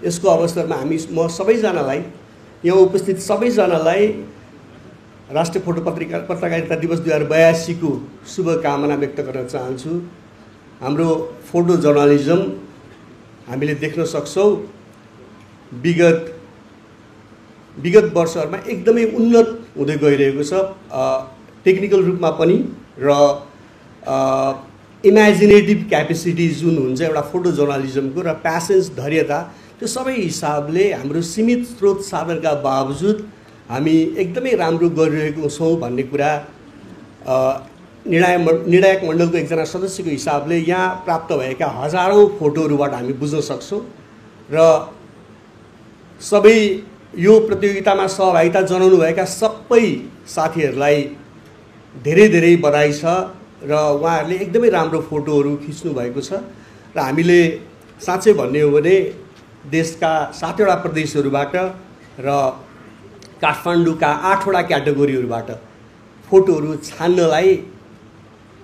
यसको अवसरमा म सबैजनालाई, यहाँ उपस्थित सबैजनालाई राष्ट्रिय फोटो पत्रकारिता दिवस 2082 को शुभकामना व्यक्त गर्न चाहन्छु। हाम्रो फोटो जर्नलिज्म हामीले देख्न सक्छौँ विगत वर्षहरूमा एकदमै उन्नत हुँदै गइरहेको छ, टेक्निकल रूपमा पनि र इमेजिनेटिभ क्यापेसिटी जुन हुन्छ एउटा फोटो जर्नलिज्मको र प्यासेन्स धैर्यता, त्यो सबै हिसाबले हाम्रो सीमित स्रोत साधनका बावजुद हामी एकदमै राम्रो गरिरहेको छौँ भन्ने कुरा निर्णायक मण्डलको एकजना सदस्यको हिसाबले यहाँ प्राप्त भएका हजारौँ फोटोहरूबाट हामी बुझ्न सक्छौँ। र सबै यो प्रतियोगितामा सहभागिता जनाउनुभएका सबै साथीहरूलाई धेरै धेरै बधाई छ र उहाँहरूले एकदमै राम्रो फोटोहरू खिच्नु भएको छ। र हामीले साँच्चै भन्ने हो भने देशका 7 वटा प्रदेशहरूबाट र काठमाडौँका 8 वटा क्याटेगोरीहरूबाट फोटोहरू छान्नलाई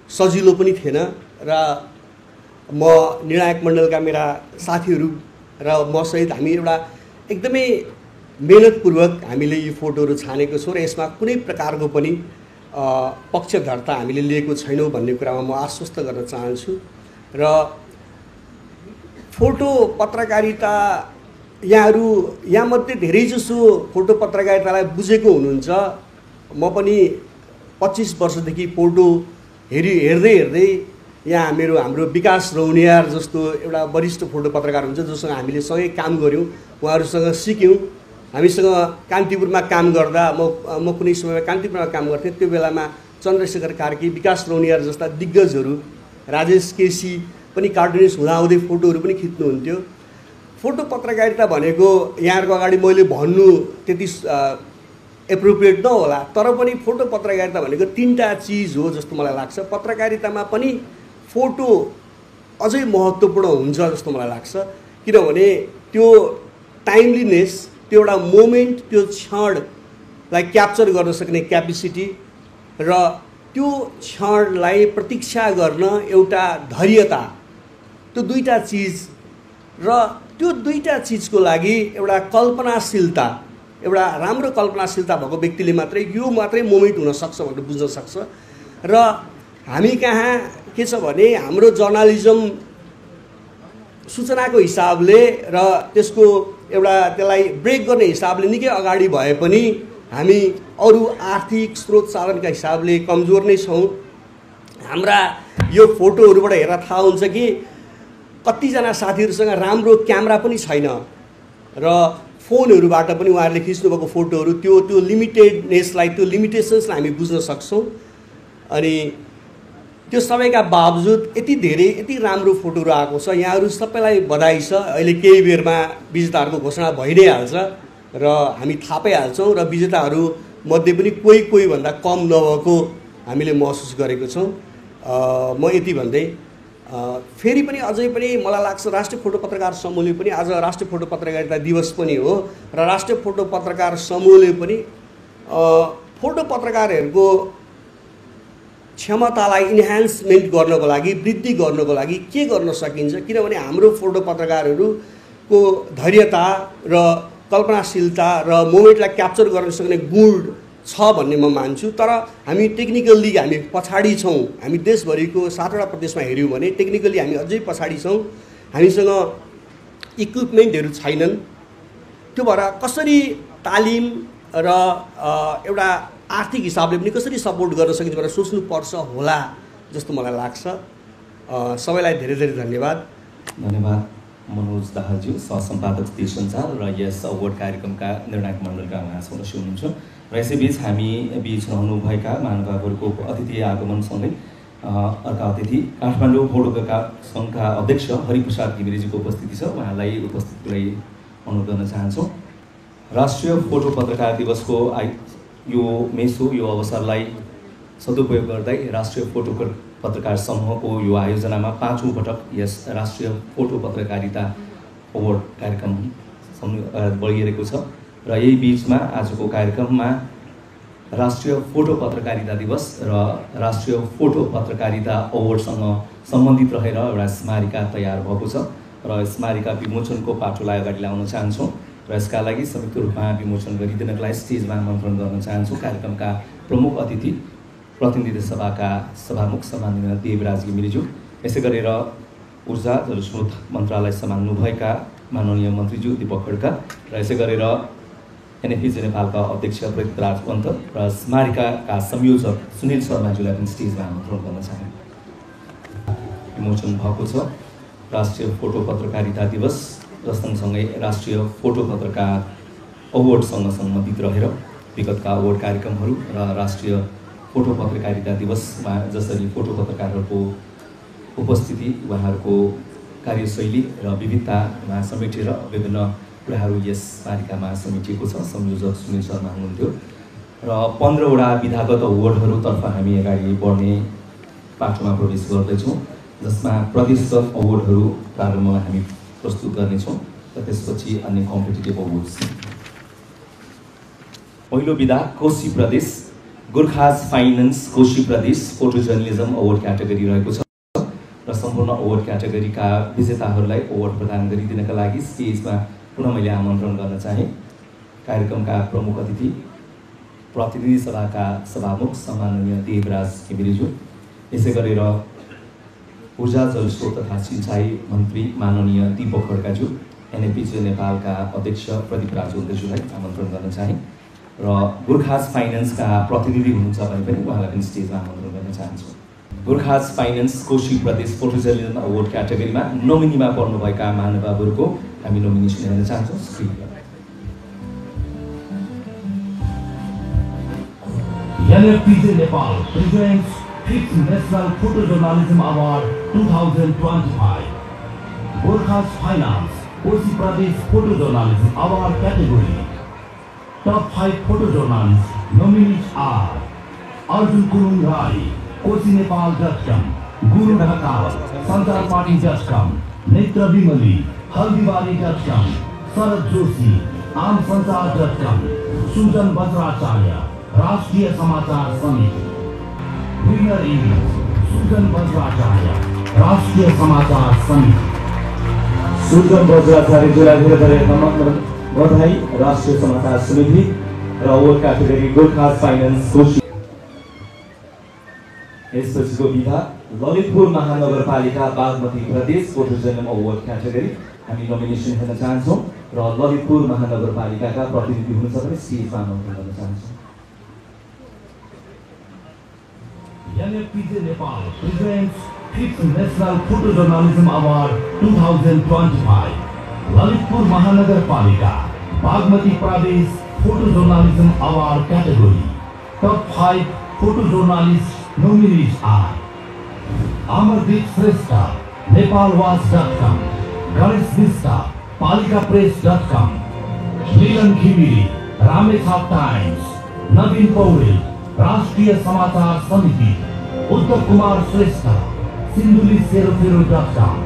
सजिलो पनि थिएन र म निर्णायक मण्डलका मेरा साथीहरू र म सहित हामी एउटा एकदमै मेहनतपूर्वक हामीले यी फोटोहरू छानेको छौँ र यसमा कुनै प्रकारको पनि पक्षधरता हामीले लिएको छैनौँ भन्ने कुरामा म आश्वस्त गर्न चाहन्छु। र फोटो पत्रकारिता यहाँमध्ये धेरैजसो फोटो पत्रकारितालाई बुझेको हुनुहुन्छ। म पनि 25 वर्षदेखि फोटो हेर्दै यहाँ हाम्रो विकास रौनियार जस्तो एउटा वरिष्ठ फोटो पत्रकार हुन्छ जोसँग हामीले सँगै काम गऱ्यौँ, उहाँहरूसँग सिक्यौँ। हामीसँग कान्तिपुरमा काम गर्दा म कुनै समयमा कान्तिपुरमा काम गर्थेँ, त्यो बेलामा चन्द्रशेखर कार्की, विकास रौनियार जस्ता दिग्गजहरू, राजेश केसी पनि कार्टुनिस्ट हुँदाहुँदै फोटोहरू पनि खिच्नुहुन्थ्यो। फोटो पत्रकारिता भनेको यहाँहरूको अगाडि मैले भन्नु त्यति एप्रोप्रिएट नहोला, तर पनि फोटो पत्रकारिता भनेको 3टा चिज हो जस्तो मलाई लाग्छ। पत्रकारितामा पनि फोटो अझै महत्त्वपूर्ण हुन्छ जस्तो मलाई लाग्छ, किनभने त्यो टाइमलिनेस, त्यो एउटा मोमेन्ट, त्यो क्षणलाई क्याप्चर गर्न सक्ने क्यापेसिटी र त्यो क्षणलाई प्रतीक्षा गर्न एउटा धैर्यता, त्यो 2टा चिज र त्यो 2टा चिजको लागि एउटा कल्पनाशीलता, एउटा राम्रो कल्पनाशीलता भएको व्यक्तिले मात्रै यो मात्रै मोमेन्ट हुनसक्छ भनेर बुझ्न सक्छ। र हामी कहाँ के छ भने हाम्रो जर्नलिज्म सूचनाको हिसाबले र त्यसको त्यसलाई ब्रेक गर्ने हिसाबले निकै अगाडि भए पनि हामी अरू आर्थिक स्रोत साधनका हिसाबले कमजोर नै छौँ। हाम्रा यो फोटोहरूबाट हेर्दा थाहा हुन्छ कि कतिजना साथीहरूसँग राम्रो क्यामेरा पनि छैन र फोनहरूबाट पनि उहाँहरूले खिच्नुभएको फोटोहरू त्यो लिमिटेडनेसलाई, त्यो लिमिटेसन्सलाई हामी बुझ्न सक्छौँ। अनि त्यो सबैका बावजुद यति राम्रो फोटोहरू आएको छ। यहाँहरू सबैलाई बधाई छ। अहिले केही बेरमा विजेताहरूको घोषणा भइ नै हाल्छ र हामी थाहा पाइहाल्छौँ र विजेताहरू मध्ये पनि कोही भन्दा कम नभएको हामीले महसुस गरेको छौँ। म यति भन्दै फेरि पनि अझै पनि मलाई लाग्छ राष्ट्रिय फोटो पत्रकार समूहले पनि, आज राष्ट्रिय फोटो पत्रकारिता दिवस पनि हो र राष्ट्रिय फोटो पत्रकार समूहले पनि फोटो पत्रकारहरूको क्षमतालाई इन्हान्समेन्ट गर्नको लागि, वृद्धि गर्नको लागि के गर्न सकिन्छ, किनभने हाम्रो फोटो पत्रकारहरूको धैर्यता र कल्पनाशीलता र मोमेन्टलाई क्याप्चर गर्न सक्ने गुण छ भन्ने म मान्छु। तर हामी टेक्निकल्ली हामी पछाडि छौँ। हामी देशभरिको 7 वटा प्रदेशमा हेऱ्यौँ भने टेक्निकल्ली हामी अझै पछाडि छौँ। हामीसँग इक्विपमेन्टहरू छैनन्। त्यो भएर कसरी तालिम र एउटा आर्थिक हिसाबले पनि कसरी सपोर्ट गर्न सकिन्छ भनेर सोच्नुपर्छ होला जस्तो मलाई लाग्छ। सबैलाई धेरै धेरै धन्यवाद। धन्यवाद मनोज दाहालज्यू, सहसम्पादक स्थिर सञ्चार र यस अवार्ड कार्यक्रमका निर्णायक मण्डलका उहाँ सदस्य हुनुहुन्छ। र यसैबीच हामी बीच रहनुभएका महानुभावहरूको अतिथि आगमनसँगै अर्का अतिथि काठमाडौँ फोटोका सङ्घका अध्यक्ष हरिप्रसाद घिमिरेजीको उपस्थिति छ। उहाँलाई उपस्थितिको लागि अनुरोध गर्न चाहन्छौँ। राष्ट्रिय फोटो पत्रकार दिवसको यो मेसो यो अवसरलाई सदुपयोग गर्दै राष्ट्रिय फोटो पत्रकार समूहको यो आयोजनामा 5औं पटक यस राष्ट्रिय फोटो पत्रकारिता अवार्ड कार्यक्रम बढिरहेको छ। र यही बिचमा आजको कार्यक्रममा राष्ट्रिय फोटो पत्रकारिता दिवस र राष्ट्रिय फोटो पत्रकारिता अवार्डसँग सम्बन्धित रहेर एउटा स्मारिका तयार भएको छ र स्मारिका विमोचनको पाटोलाई अगाडि ल्याउन चाहन्छौँ। र यसका लागि संयुक्त रूपमा विमोचन गरिदिनको लागि स्टेजमा आमन्त्रण गर्न चाहन्छौँ कार्यक्रमका प्रमुख अतिथि प्रतिनिधि सभाका सभामुख सम्माननीय देवराज घिमिरेज्यू, यसै गरेर ऊर्जा जलस्रोत मन्त्रालय सम्हाल्नुभएका माननीय मन्त्रीज्यू दीपक खड्का र यसै गरेर एनएफपिजे नेपालका अध्यक्ष पृथ्वीराज पन्त र स्मारिकाका संयोजक सुनिल शर्माज्यूलाई पनि स्टेजमा आमन्त्रण गर्न चाहे। विमोचन भएको छ राष्ट्रिय फोटो पत्रकारिता दिवस र सँगसँगै राष्ट्रिय फोटो पत्रकार अवार्डसँग सम्बन्धित रहेर विगतका अवार्ड कार्यक्रमहरू र राष्ट्रिय फोटो पत्रकारिता दिवसमा जसरी फोटो पत्रकारहरूको उपस्थिति, उहाँहरूको कार्यशैली र विविधतामा समेटेर विभिन्न कुराहरू यस स्मारिकामा समेटिएको छ। संयोजक सुनिल शर्मा हुनुहुन्थ्यो र 15वटा विधागत अवार्डहरूतर्फ हामी अगाडि बढ्ने पाठोमा प्रवेश गर्दैछौँ, जसमा प्रदेशगत अवार्डहरू प्रारम्भमा हामी प्रस्तुत गर्नेछौँ र त्यसपछि अन्य कम्पिटिटिभ अवार्ड्स। पहिलो विधा कोशी प्रदेश गोर्खाज फाइनेन्स कोशी प्रदेश फोटो जर्नलिजम अवार्ड क्याटेगोरी रहेको छ र सम्पूर्ण अवार्ड क्याटेगोरीका विजेताहरूलाई अवार्ड प्रदान गरिदिनका लागि स्टेजमा पुनः मैले आमन्त्रण गर्न चाहेँ। कार्यक्रमका प्रमुख अतिथि प्रतिनिधि सभाका सभामुख सम्माननीय देवराज घिमिरेज्यू, यसै गरेर ऊर्जा जलस्रोत तथा सिँचाइ मन्त्री माननीय दीपक खड्काज्यू, एनएफपिजे नेपालका अध्यक्ष प्रदीपराज उन्देज्यूलाई आमन्त्रण गर्न चाहेँ र गोर्खाज फाइनेन्सका प्रतिनिधि हुनुहुन्छ भने पनि उहाँलाई पनि स्टेजमा आमन्त्रण गर्न चाहन्छु। गोर्खाज फाइनेन्स कोशी प्रदेश फोटो जर्नलिजम अवार्ड क्याटेगोरीमा नोमिनीमा पर्नुभएका महानुभावहरूको हामी नोमिनेसन हेर्न चाहन्छौँ। NFPJ Nepal presents 5th National Photojournalism Award 2025. Gorkhas Finance Koshi Pradesh Photojournalism Award category. Top 5 photojournalists nominees are Arjun Kurung Rai, KoshiNepal.com, Guru Dhakal, SanjarParty.com, Netra Bimali, Haldiwari.com, Sarad Joshi, AamSanchar.com, Sujan Bajracharya, राष्ट्रीय समाचार समिति। Winner is Sujan Bajracharya, राष्ट्रीय समाचार समिति। सुजन बज्राचार्यज्यूलाई धेरै धेरै बधाई राष्ट्रिय समाचार समिति र award category Gorkhas finance Koshi. यसपछिको विधा ललितपुर महानगरपालिका बागमती प्रदेश फोटो जर्नलिजम अवार्ड क्याटेगोरी हामी नोमिनेसन हेर्न चाहन्छौँ र ललितपुर महानगरपालिकाका प्रतिनिधि हुनुहुन्छ भने स्टेजमा आमन्त्रण गर्न चाहन्छौँ। NFPJ Nepal presents 5th National Photojournalism Award 2025. Lalitpur Mahanagarpalika, Bagmati Pradesh Photojournalism Award category. Top 5 photojournalists nominees are Amardeep Shrestha, Nepalwatch.com, Ganesh Vista, PalikaPress.com, Nilan Khimiri, Ramechhap Times, Navin Paurel, राष्ट्रीय समाचार समिति, उत्तर कुमार श्रेष्ठ, सिन्धुलीसेरोफेरो.com।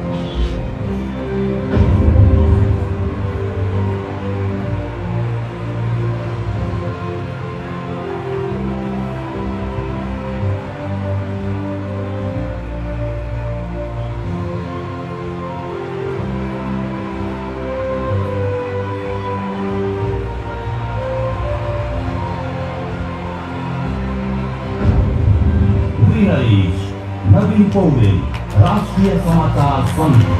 नवीन पौडेल, राष्ट्रिय समाचार समिति।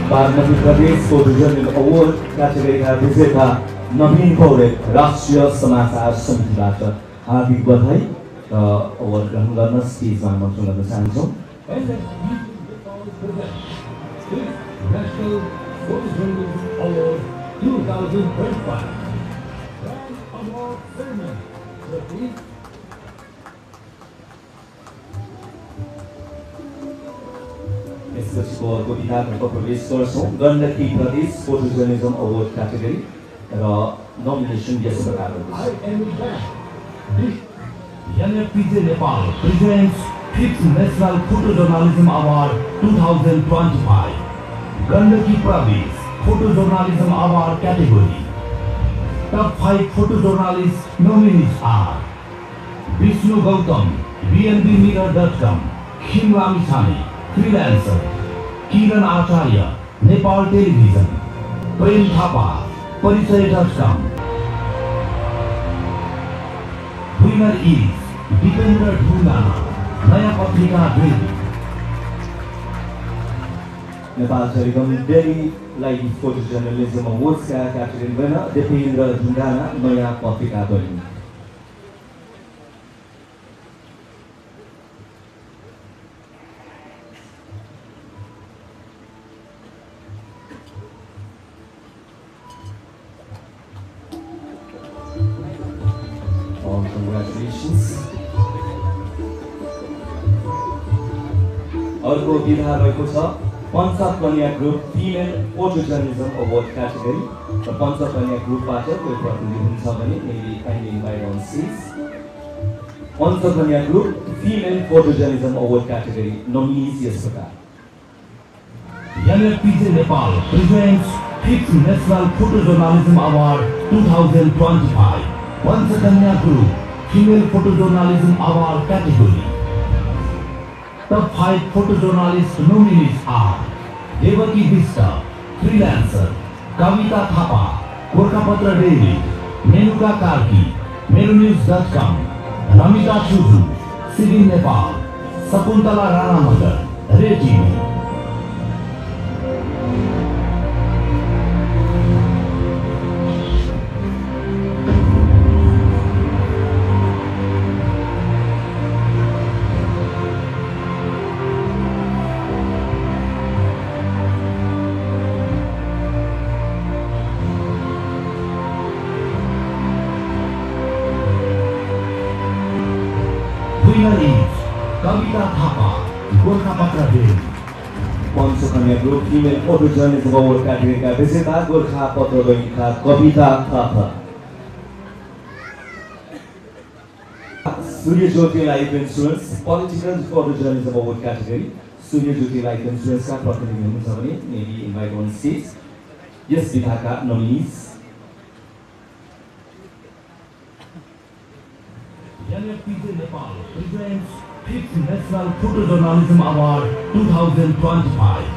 बागमती प्रदेश फोटो जर्नलिजम अवार्ड क्याटेगोरीका विजेता नवीन पौडेल राष्ट्रिय समाचार समितिबाट हार्दिक बधाई र अवार्ड ग्रहण गर्न स्टेजमा आमन्त्रण गर्न चाहन्छौँ। National Photojournalism Award 2025. Award ceremony. यसपछिको अर्को विभागमा प्रवेश गर्छौँ। गण्डकी प्रदेश फोटोजर्नलिजम अवार्ड क्याटेगोरी र नोमिनेसन यस प्रकार NFPJ Nepal presents 5th National Photojournalism Award 2025. Gandaki Pradesh Photojournalism Award category. Top 5 photojournalist nominees are Vishnu Gautam, BNBmirror.com, Kim Ramithani, freelancer, Kiran Acharya, Nepal Television, Prem Thapa, Parichay.com. Winner is Dipendra Dhungana, Naya Patrika Delhi. Nepal telecom daily live photojournalism अवार्ड्सका category winner Dipendra Dhungana, Naya Patrika दैनिक। Congratulations. अर्को विधा रहेको छ Panchakanya group female photojournalism award category र पञ्चकन्या ग्रुपबाट कोही प्रतिनिधि हुनुहुन्छ भने maybe kindly invite on stage. Panchakanya group female photojournalism award category nominees यस प्रकार NFPJ Nepal presents 5th National Photojournalism Award 2025. Panchakanya Group Female Photojournalism Award category. Top 5 photojournalist nominees are Devaki Vista, freelancer, Kavita Thapa, Gorkhapatra Daily, Menuka Karki, Merunews.com, Ramita Chuju, Sivin Nepal, Sakuntala Ranamagar, Red TV. Winner is Kavita Thapa, Gorkhapatra Daily. Panchakanya group female photojournalism award क्याटेगोरीका विजेता गोर्खापत्र दैनिकका Kavita Thapa. Suryajyoti life insurance political photojournalism award category Suryajyoti life इन्सुरेन्सका प्रतिनिधि हुनुहुन्छ भने maybe invite on stage. यस विभागका nominees NFPJ Nepal presents 5th National Photojournalism Award 2025.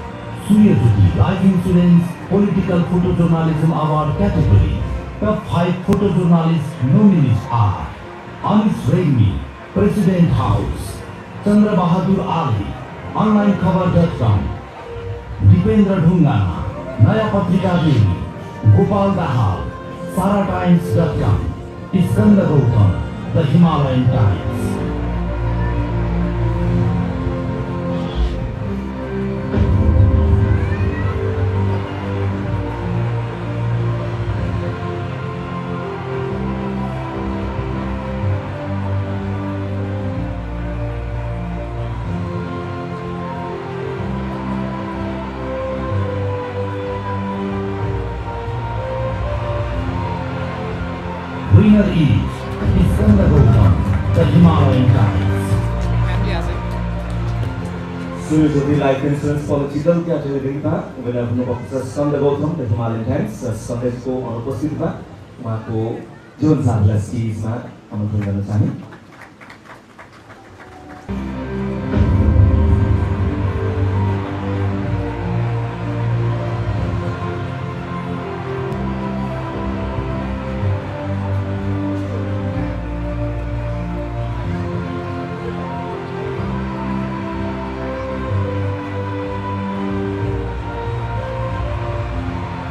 Suryajyoti Life Insurance Political Photojournalism Award category. Top 5 photojournalist nominees are Anis Raimi, President House, Chandra Bahadur Ali, OnlineCover.com, Dipendra Dhungana, Naya Patrika Delhi, Gopal Dahal, SaraTimes.com, Iskandar Gautam, The Himalayan Times. Winner is Iskandar Gautam, The Himalayan Times. Suryajyoti life insurance political क्याटेगोरीमा winner हुनुभएको छ Skanda Gautam the Himalayan Times. स्कन्देशको अनुपस्थितिमा उहाँको जीवन साथीलाई स्टेजमा आमन्त्रण गर्न चाहे।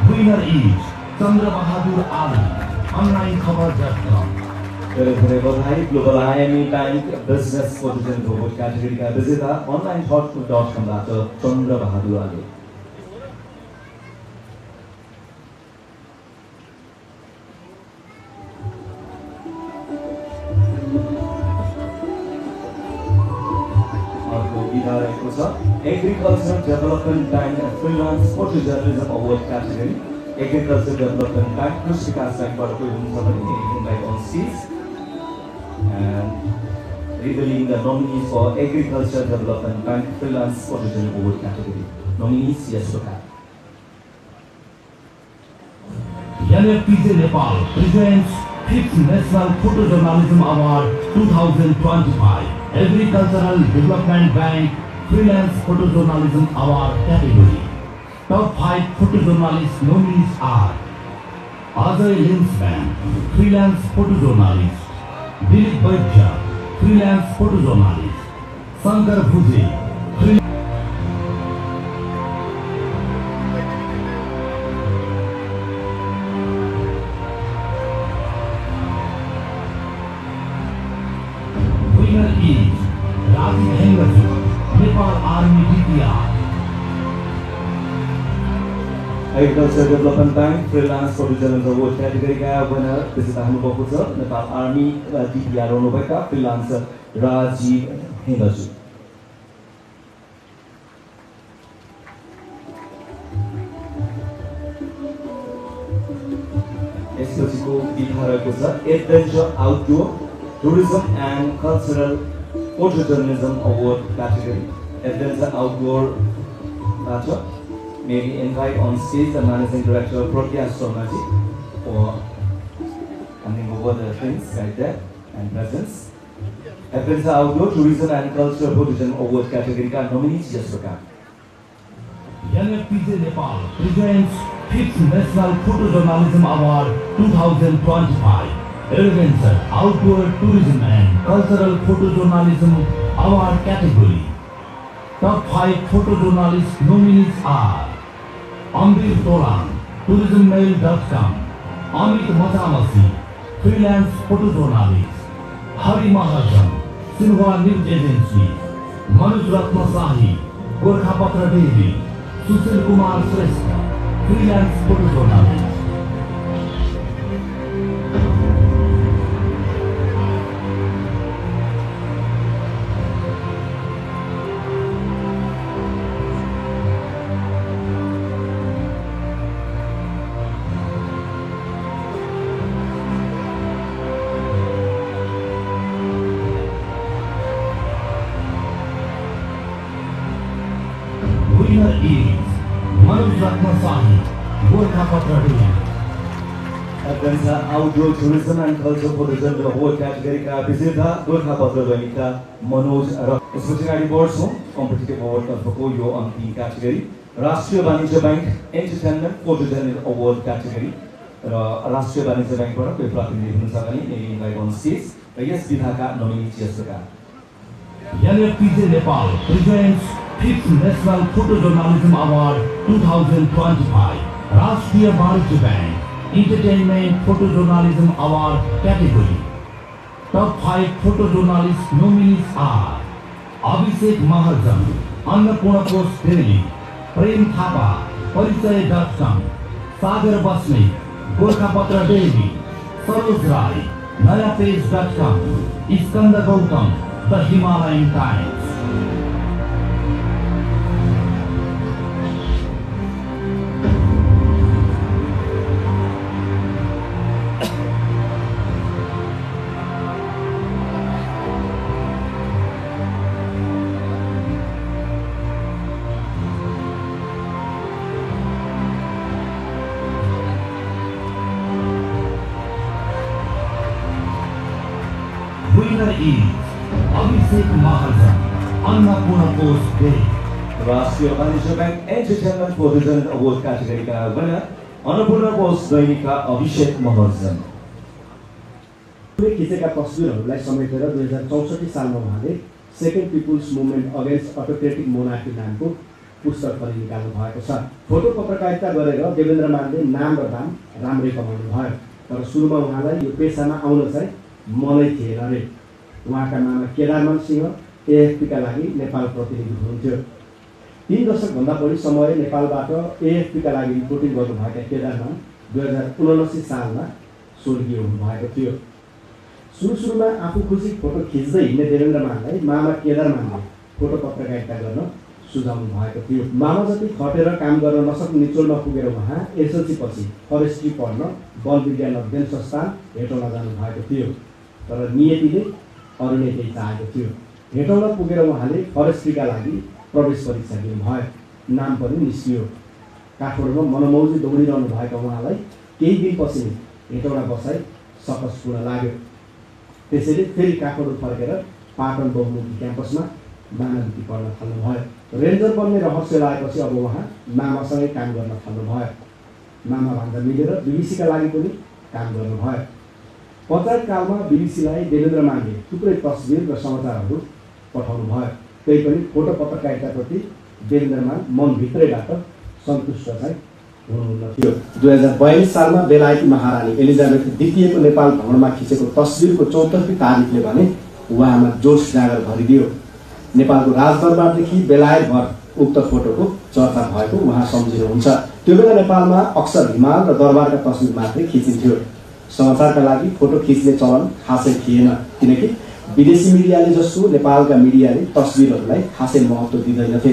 Winner is Chandra Bahadur Ali, OnlineCover.com. धेरै बधाई। ग्लोबल आइएमई ब्याङ्क बिजनेस पोजिसन रोबोट क्याटेगोरीका विजेता अनलाइन थट.com बाट चन्द्र बहादुर आले। अर्को विधा रहेको छ agriculture development bank freelance photo journalism award category. Agriculture development bank कृषि विकास ब्याङ्कबाट कोही हुनुहुन्छ भने invite on stage and revealing the nominees for Agriculture Development Bank Freelance Photojournalism Award category. Nominees yes to have. NFPJ Nepal presents 5th National Photojournalism Award 2025 Agricultural Development Bank Freelance Photojournalism Award category. Top 5 photojournalist nominees are Ajay Linsman, freelance photojournalist; Dilip Vaidya, freelance photojournalist; Shankar Bhuje, winner is Rajiv Hengraju, Nepal Army DPR. Agriculture Development Bank Freelance Photojournalism Award category का winner विजेता हुनुभएको छ Nepal army DPR हुनुभएका freelancer Rajiv Hengju. यसपछिको विधा रहेको छ adventure outdoor tourism and cultural photojournalism award category. Adventure आउटडोरबाट may we invite on stage the Managing Director Pragya Sharmaji for handing over the things right there and presents. Adventure Outdoor Tourism and Culture Photojournalism Award category का nominees just for that. NFPJ Nepal presents 5th National Photojournalism Award 2025 Adventure Outdoor Tourism and Cultural Photojournalism Award category. Top 5 photojournalist nominees are Ambir Tolan, tourismmail.com; Amit Machamasi, freelance photojournalist; Hari Mahajan, Sinhwa News Agency; Manoj Ratna Sahi, Gorkhapatra Daily; Sushil Kumar Shrestha, freelance photojournalist. Winner is Manoj Ratna Sahi, Gorkhapatra Daily. Adventure Outdoor Tourism and Culture Photojournalism Award category का विजेता गोर्खापत्र दैनिकका मनोज र यसपछि अगाडि बढ्छौँ competitive award तर्फको यो अन्तिम category राष्ट्रिय Banijya bank entertainment photojournalism award category र राष्ट्रिय वाणिज्य ब्याङ्कबाट कोही प्रतिनिधि हुनुहुन्छ भने इनभाइट अन स्टेज र यस विधाका nominee यस्तोका NFPJ Nepal presents 5th National Photojournalism Award 2025 Rashtriya Varnishya Bank Entertainment Photojournalism Award category. Top 5 photojournalist nominees are Abhishek Mahajan, Annapurna Post Daily; Prem Thapa, Parichay.com; Sagar Basne, Gorkhapatra Daily; Saroj Rai, Nayapage.com; Iskandar Gautam, The Himalayan Times. Winner is Abhishek Mahajan, Annapurna Post Daily. Rastriya Banijya bank entertainment photojournalism award क्याटेगोरीका winner Annapurna post दैनिकका अभिषेक महर्जन। खिचेका तस्बिरहरूलाई समेटेर 2064 सालमा उहाँले second people's movement against autocratic monarchy नामको पुस्तक पनि निकाल्नु भएको छ। फोटो पत्रकारिता गरेर देवेन्द्र मानले नाम र दाम राम्रै कमाउनु भयो, तर सुरुमा उहाँलाई यो पेसामा आउन चाहिँ मनै थिएन अरे। उहाँका मामा केदारमान सिंह एएफपीका लागि नेपाल प्रतिनिधि हुनुहुन्थ्यो। 3 दशकभन्दा बढी समय नेपालबाट एएफपीका लागि रिपोर्टिङ गर्नुभएका केदारमान 2079 सालमा स्वर्गीय हुनुभएको थियो। सुरुमा आफू खुसी फोटो खिच्दै हिँड्ने देवेन्द्रमानलाई मामा केदारमानले फोटो पत्रकारिता गर्न सुझाउनु भएको थियो। मामा जति खटेर काम गर्न नसक्ने निचोडमा पुगेर उहाँ एसएलसी पछि फरेस्ट्री पढ्न वन विज्ञान अध्ययन संस्थान हेटौँडा जानु भएको थियो। तर नियतिले अरू नै केही चाहेको थियो। हेटौँडा पुगेर उहाँले फरेस्ट्रीका लागि प्रवेश परीक्षा दिनुभयो। नाम पनि निस्कियो। काठमाडौँमा मनमौजी दौडिरहनु भएका उहाँलाई केही दिनपछि हेटौँडा बसाई सकसपूर्ण लाग्यो। त्यसैले फेरि काठमाडौँ फर्केर पाटन बहुमुखी क्याम्पसमा मानविकी पढ्न थाल्नुभयो। रेन्जर बन्ने रहस्य लागेपछि अब उहाँ मामासँगै काम गर्न थाल्नुभयो। मामा भन्दा मिलेर बिबिसीका लागि पनि काम गर्नुभयो। पञ्चायतकालमा बिबिसीलाई देवेन्द्रमानले थुप्रै तस्बिर र समाचारहरू पठाउनु भयो। त्यही पनि फोटो पत्रकारिताप्रति देवेन्द्रमान मनभित्रैबाट सन्तुष्ट चाहिँ हुनुहुन्न थियो। 2042 सालमा बेलायती महारानी एलिजाबेथ द्वितीयको नेपाल भ्रमणमा खिचेको तस्बिरको 34औं तारिखले भने उहाँमा जोस जागर भरिदियो। नेपालको राजदरबारदेखि बेलायतभर उक्त फोटोको चर्चा भएको उहाँ सम्झिनुहुन्छ। त्यो बेला नेपालमा अक्सर हिमाल र दरबारका तस्बिर मात्रै खिचिन्थ्यो। समाचारका लागि फोटो खिच्ने चलन खासै थिएन, किनकि विदेशी मिडियाले जस्तो नेपालका मिडियाले तस्बिरहरूलाई खासै महत्त्व दिँदैनथे।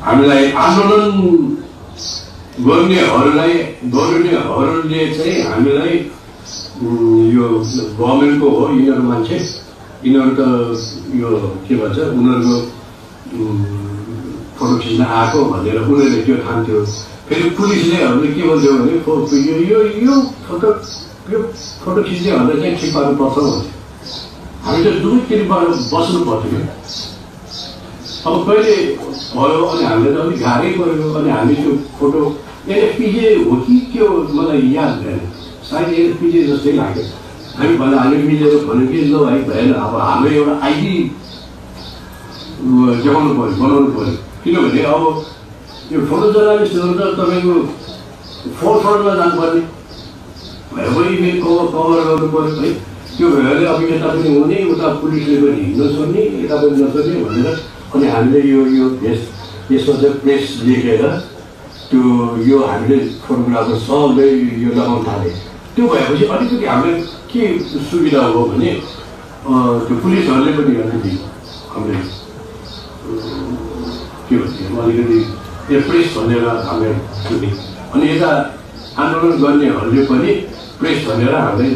हामीलाई आन्दोलन गर्नेहरूले चाहिँ हामीलाई यो गभर्मेन्टको हो, यिनीहरू मान्छे, यिनीहरू त यो के भन्छ उनीहरूको फोटो खिच्न आएको भनेर उनीहरूले त्यो ठान्थ्यो। फेरि पुलिसलेहरूले के भन्छौ भने यो फोटो खिच्ने भन्दा चाहिँ ठिक पार्नुपर्छ भन्छ। हामी त दुवैतिरबाट बस्नु पर्थ्यो। अब कहिले भयो अनि हामीले त अलिक गाह्रै पऱ्यो। अनि हामी त्यो फोटो एनएफपिजे हो कि के हो मलाई याद भएन, सायद एनएफपिजे जस्तै लाग्यो। हामी भन्दा हामी मिलेर भन्यो कि ल भाइ भएन, अब हाम्रो एउटा आइडी देखाउनु पऱ्यो, बनाउनु पऱ्यो। किनभने अब यो फोटो जर्नालिस्टहरू त तपाईँको फोरफ्रन्टमा जानुपर्ने भयो, इमेल कभर गर्नु पऱ्यो है। त्यो भएर अब यता पनि हुने, उता पुलिसले पनि नसोध्ने, यता पनि नसोध्ने भनेर अनि हामीले यो यसमा चाहिँ प्रेस लेखेर त्यो यो हामीले फोटोग्राफर सबले यो लगाउन थाले। त्यो भएपछि अलिकति हामीलाई के सुविधा हो भने त्यो पुलिसहरूले पनि अलिकति हामीले के भन्छ अलिकति प्रेस भनेर हामीले सुने। अनि यता आन्दोलन गर्नेहरूले पनि प्रेस भनेर हामीले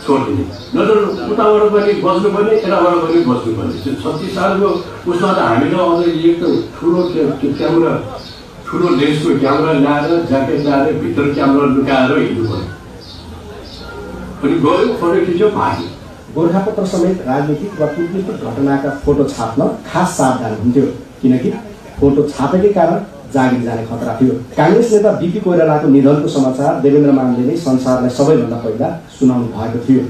छोडिदिने। नत्र उताबाट पनि बस्नुपर्ने, यताबाट पनि बस्नुपर्ने। 36 सालको उसमा त हामीलाई अझ एक त ठुलो क्यामेरा, ठुलो लेन्सको क्यामेरा ल्याएर ज्याकेट ल्याएर भित्र क्यामेरा लुकाएर हिँड्नु पर्यो। अनि गयो, फोटो खिच्यो, भाग्यो। गोर्खापत्र समेत राजनीतिक र कूटनीतिक घटनाका फोटो छाप्न खास सावधान हुन्थ्यो, किनकि फोटो छापेकै कारण जागिर जाने खतरा थियो। काङ्ग्रेस नेता बीपी कोइरालाको निधनको समाचार देवेन्द्रमानले नै संसारलाई सबैभन्दा पहिला सुनाउनु भएको थियो।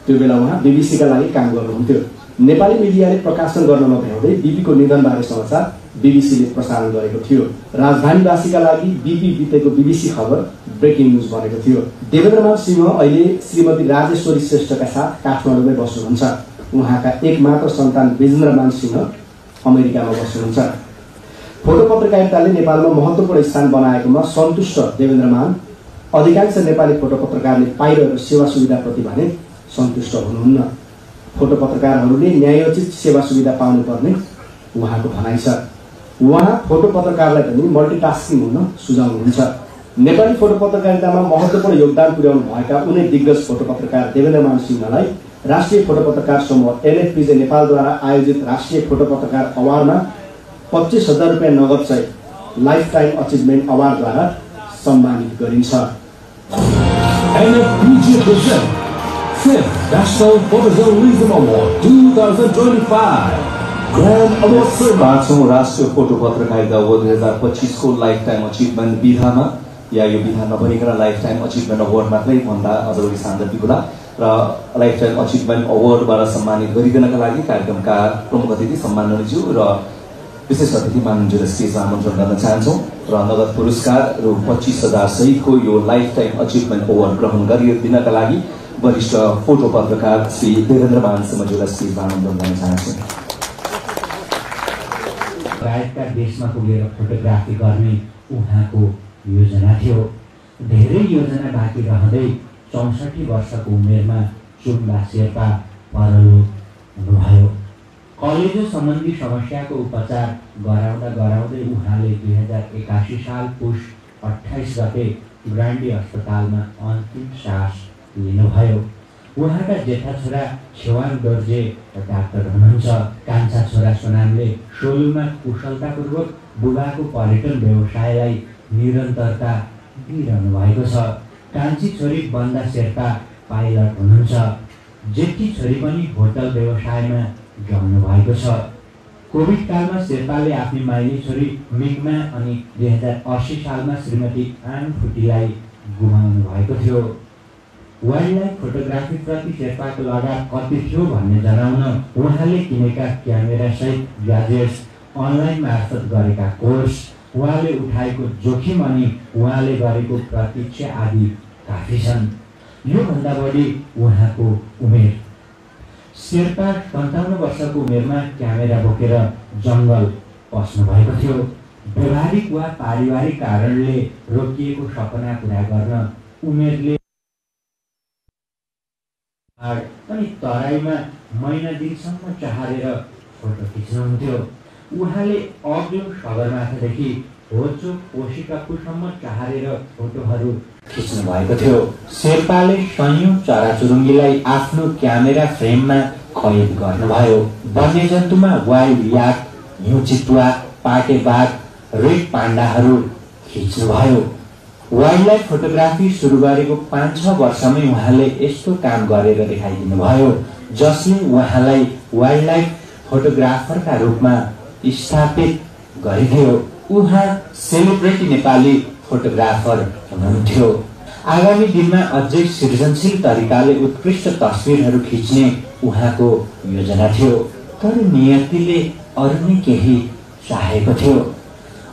त्यो बेला उहाँ बिबिसीका लागि काम गर्नुहुन्थ्यो। नेपाली मिडियाले प्रकाशन गर्न नभ्याउँदै बीपीको निधनबारे समाचार बिबिसीले प्रसारण गरेको थियो। राजधानीवासीका लागि बीपी बितेको बिबिसी खबर ब्रेकिङ न्युज बनेको थियो। देवेन्द्रमान सिंह अहिले श्रीमती राजेश्वरी श्रेष्ठका साथ काठमाडौँमै बस्नुहुन्छ। उहाँका एकमात्र सन्तान विजेन्द्रमान सिंह अमेरिकामा बस्नुहुन्छ। फोटो पत्रकारिताले नेपालमा महत्त्वपूर्ण स्थान बनाएकोमा सन्तुष्ट देवेन्द्रमान अधिकांश नेपाली फोटो पत्रकारले पाइरहेको सेवा सुविधाप्रति भने सन्तुष्ट हुनुहुन्न। फोटो पत्रकारहरूले न्यायोचित सेवा सुविधा पाउनुपर्ने उहाँको भनाइ छ। उहाँ फोटो पत्रकारलाई पनि मल्टिटास्किङ हुन सुझाउनुहुन्छ। नेपाली फोटो पत्रकारितामा महत्त्वपूर्ण योगदान पुर्याउनु भएका उनै दिग्गज फोटो पत्रकार देवेन्द्रमान सिंहलाई राष्ट्रिय फोटो पत्रकार समूह एनएफपिजे नेपालद्वारा आयोजित राष्ट्रिय फोटो पत्रकार अवार्डमा 25,000 रुपियाँ नगद चाहिँ लाइफ टाइम अचिभमेन्ट अवार्डद्वारा सम्मानित गरिन्छ। NFPJ present 5th National Photojournalism Award 2025 Grand Award ceremony। 5औं राष्ट्रिय फोटो पत्रकारिता अवार्ड 2025 को लाइफ टाइम अचिभमेन्ट विधामा या यो विधा नभनिकन लाइफ टाइम अचिभमेन्ट अवार्ड मात्रै भन्दा अझ बढी सान्दर्भिक होला र लाइफ टाइम अचिभमेन्ट अवार्डबाट सम्मानित गरिदिनका लागि कार्यक्रमका प्रमुख अतिथि सम्माननीयज्यू र विशेष अतिथि माननीय स्टेजमा आमन्त्रण गर्न चाहन्छौँ र नगद पुरस्कार रु 25,000 सहितको यो लाइफ टाइम अचिभमेन्ट अवार्ड ग्रहण गरिदिनका लागि वरिष्ठ फोटो पत्रकार श्री देवेन्द्र मानसँग जोडा स्टेजमा आमन्त्रण गर्न चाहन्छु। लगायतका देशमा पुगेर फोटोग्राफी गर्ने उहाँको योजना थियो। धेरै योजना बाँकी रहँदै 64 वर्षको उमेरमा चुम्बा शेर्पा परलोक हुनुभयो। कलेजो सम्बन्धी समस्याको उपचार गराउँदै उहाँले 2081 साल पुष 28 गते ब्रान्डी अस्पतालमा अन्तिम सास लिनुभयो। उहाँका जेठा छोरा छेवाङ दोर्जे डाक्टर हुनुहुन्छ। कान्छा छोरा सोनामले सोलुमा कुशलतापूर्वक बुबाको पर्यटन व्यवसायलाई निरन्तरता दिइरहनु भएको छ। कान्छी छोरी बन्दा शेर्पा पाइलट हुनुहुन्छ। जेठी छोरी पनि होटल व्यवसायमा जम्नु भएको छ। कोभिड कालमा शेर्पाले आफ्नी माइली छोरी मिगमा अनि 2080 सालमा श्रीमती आन फुटीलाई गुमाउनु भएको थियो। वाइल्ड लाइफ फोटोग्राफी प्रति शेर्पाको लगाव कति थियो भन्ने जनाउन उहाँले किनेका क्यामेरा सहित ग्याजेट्स, अनलाइन मार्फत गरेका कोर्स, उहाँले उठाएको जोखिम अनि उहाँले गरेको प्रतीक्षा आदि काफी छन्। योभन्दा बढी उहाँको उमेर। शेर्पा 57 वर्षको उमेरमा क्यामेरा बोकेर जङ्गल पस्नु भएको थियो। व्यवहारिक वा पारिवारिक कारणले रोकिएको सपना पुरा गर्न उमेरले अनि तराईमा महिना दिनसम्म चहारेर फोटो खिच्नुहुन्थ्यो। उहाँले अग्लो सगरमाथादेखि होचो कोशिकापुरसम्म चहारेर फोटोहरू खिच्नु भएको थियो। शेर्पाले सयौं चराचुरुङ्गीलाई आफ्नो क्यामेरा फ्रेममा कैद गर्नुभयो। वन्यजन्तुमा वाइल्ड याक, हिउँ चितुवा, पाटे बाघ, रेड पाण्डाहरू खिच्नुभयो। वाइल्ड लाइफ फोटोग्राफी सुरु गरेको 5-6 वर्षमै उहाँले यस्तो काम गरेर देखाइदिनु भयो जसले उहाँलाई वाइल्ड लाइफ फोटोग्राफरका रूपमा स्थापित गरिदियो। उहाँ सेलिब्रिटी नेपाली फोटोग्राफर हुनुहुन्थ्यो। आगामी दिनमा अझै सृजनशील तरिकाले उत्कृष्ट तस्बिरहरू खिच्ने उहाँको योजना थियो। तर नियतिले अरू नै केही चाहेको थियो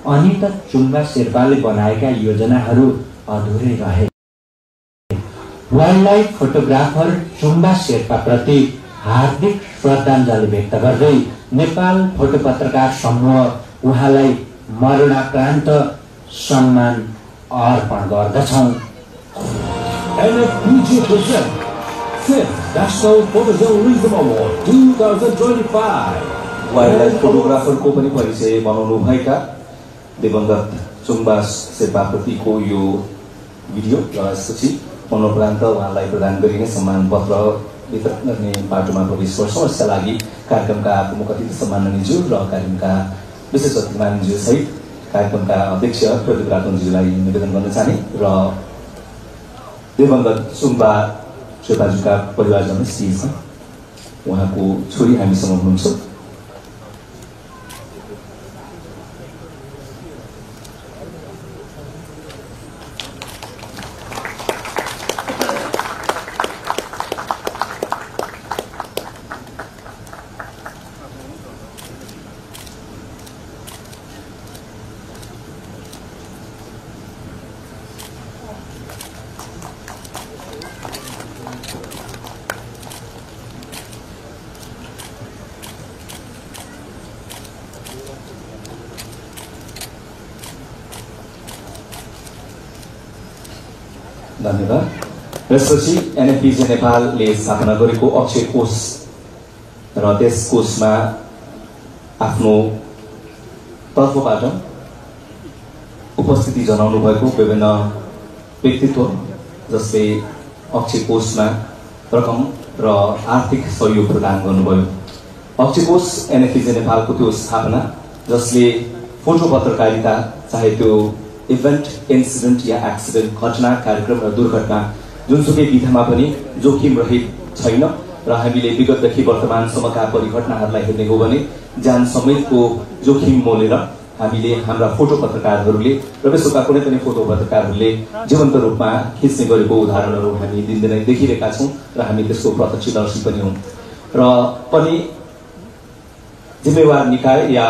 अनि त चुम्बा शेर्पाले बनाएका योजनाहरू अधुरै रहे। Wild life photographer Chumba Sherpa प्रति हार्दिक श्रद्धाञ्जली व्यक्त गर्दै नेपाल फोटो पत्रकार समूह उहाँलाई मरणोपरान्त सम्मान अर्पण गर्दछौं। NFPG present 5th National Photojournalism Award 2025। Wildlife फोटोग्राफरको पनि परिचय बनाउनु भएका दिवंगत चुम्बा शेर्पाप्रतिको यो भिडियो र यसपछि मरणोपरान्त उहाँलाई प्रदान गरिने सम्मान पत्र वितरण गर्ने बाटोमा प्रवेश गर्छौं। यसका लागि कार्यक्रमका प्रमुख अतिथि सम्माननीयज्यू र कार्यक्रमका विशेष अतिथि माननीयज्यू सहित कार्यक्रमका अध्यक्ष प्रदीप रातोनज्यूलाई निवेदन गर्न चाहे र दिवंगत चुम्बा शेर्पाज्यूका परिवारजन स्टेजमा उहाँको छोरी हामीसँग हुनुहुन्छ। धन्यवाद। यसपछि एनएफपीजे नेपालले स्थापना गरेको अक्षय कोष र त्यस कोषमा आफ्नो तर्फबाट उपस्थिति जनाउनु भएको विभिन्न व्यक्तित्व जसले अक्षय कोषमा रकम र आर्थिक सहयोग प्रदान गर्नुभयो। अक्षय कोष एनएफपीजे नेपालको त्यो स्थापना जसले फोटो पत्रकारिता चाहे त्यो इभेन्ट, इन्सिडेन्ट या एक्सिडेन्ट, घटना, कार्यक्रम र दुर्घटना जुनसुकै विधामा पनि जोखिम रहित छैन र हामीले विगतदेखि वर्तमानसम्मका परिघटनाहरूलाई हेर्ने हो भने ज्यान समेतको जोखिम मोलेर हामीले हाम्रा फोटो पत्रकारहरूले र विश्वका कुनै पनि फोटो पत्रकारहरूले जीवन्त रूपमा खिच्ने गरेको उदाहरणहरू हामी दिनदिनै देखिरहेका छौं र हामी त्यसको प्रत्यक्षदर्शी पनि हौं। र पनि जिम्मेवार निकाय या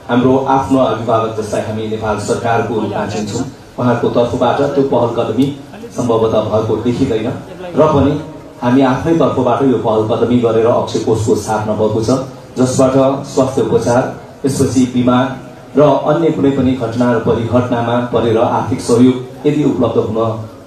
हाम्रो आफ्नो अभिभावक जसलाई हामी नेपाल सरकारको रूपमा चिन्छौं उहाँहरूको तर्फबाट त्यो पहल कदमी सम्भवतः भएको देखिँदैन र पनि हामी आफ्नै तर्फबाट यो पहल कदमी गरेर अक्षय कोषको स्थापना भएको छ, जसबाट स्वास्थ्य उपचार, त्यसपछि बिमा र अन्य कुनै पनि घटना र परिघटनामा परेर आर्थिक सहयोग यदि उपलब्ध हुन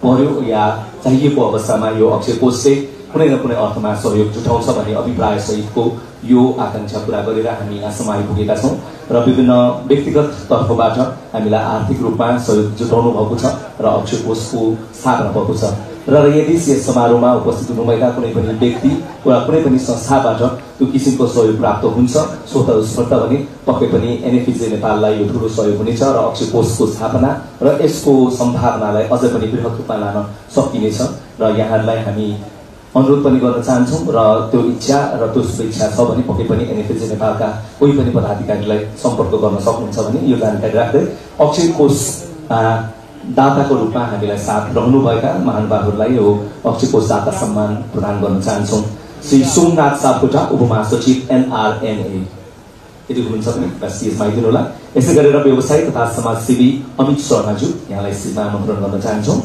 पर्यो या चाहिएको अवस्थामा यो अक्षय कोषले कुनै न कुनै अर्थमा सहयोग जुटाउँछ भन्ने अभिप्राय सहितको यो आकांक्षा पूरा गरेर हामी यहाँसम्म आइपुगेका छौँ र विभिन्न व्यक्तिगत तर्फबाट हामीलाई आर्थिक रूपमा सहयोग जुटाउनु भएको छ र अक्षय कोषको स्थापना भएको छ र यदि यस समारोहमा उपस्थित हुनुभएका कुनै पनि व्यक्ति वा कुनै पनि संस्थाबाट त्यो किसिमको सहयोग प्राप्त हुन्छ स्वतस्फूर्त भने पक्कै पनि एनएफिजे नेपाललाई यो ठुलो सहयोग हुनेछ र अक्षय कोषको स्थापना र यसको सम्भावनालाई अझ पनि बृहत रूपमा लान सकिनेछ र यहाँहरूलाई हामी अनुरोध पनि गर्न चाहन्छौँ र त्यो इच्छा र त्यो शुभेच्छा छ भने पक्कै पनि एनएफिजे नेपालका कोही पनि पदाधिकारीलाई सम्पर्क गर्न सक्नुहुन्छ भने यो जानकारी राख्दै अक्षय कोष दाताको रूपमा हामीलाई साथ रहनुभएका महानुभावहरूलाई यो अक्षय कोष दाता सम्मान प्रदान गर्न चाहन्छौँ। श्री सोमनाथ सापकोटा उपमहासचिव NRNA यदि हुनुहुन्छ भने स्टेजमा आइदिनु होला। यसै गरेर व्यवसायी तथा समाजसेवी अमित शर्माज्यू यहाँलाई स्टेजमा आमन्त्रण गर्न चाहन्छौँ।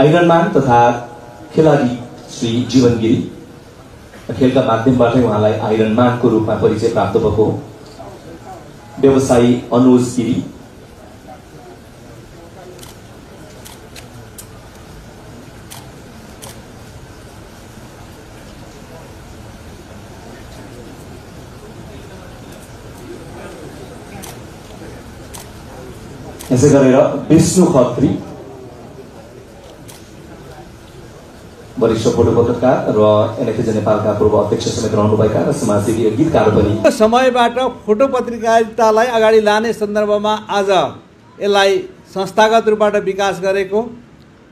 आइरनम्यान तथा खेलाडी श्री जीवन गिरी, खेलका माध्यमबाटै उहाँलाई आइरनम्यानको रूपमा परिचय प्राप्त भएको व्यवसायी अनुज गिरी, यसै गरेर विष्णु खत्री वरिष्ठ फोटो पत्रकार र एनएफिजे नेपालका पूर्व अध्यक्ष समेत रहनुभएका र समाजसेवी गीतकार पनि। समयबाट फोटो पत्रकारितालाई अगाडि लाने सन्दर्भमा आज यसलाई संस्थागत रूपबाट विकास गरेको,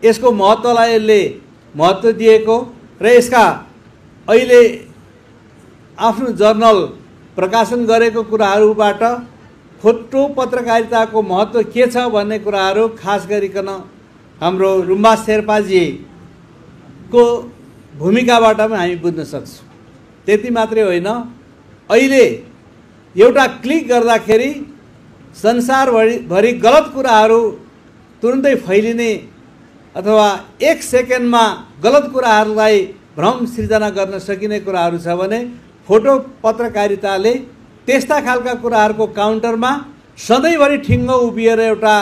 यसको महत्त्वलाई यसले महत्त्व दिएको र यसका अहिले आफ्नो जर्नल प्रकाशन गरेको कुराहरूबाट फोटो पत्रकारिताको महत्त्व के छ भन्ने कुराहरू खास गरिकन हाम्रो रुम्बा शेर्पाजीको भूमिकाबाट पनि हामी बुझ्न सक्छौँ। त्यति मात्रै होइन, अहिले एउटा क्लिक गर्दाखेरि संसारभरि गलत कुराहरू तुरुन्तै फैलिने अथवा एक सेकेन्डमा गलत कुराहरूलाई भ्रम सिर्जना गर्न सकिने कुराहरू छ भने फोटो पत्रकारिताले त्यस्ता खालका कुराहरूको काउन्टरमा सधैँभरि ठिङ्ग उभिएर एउटा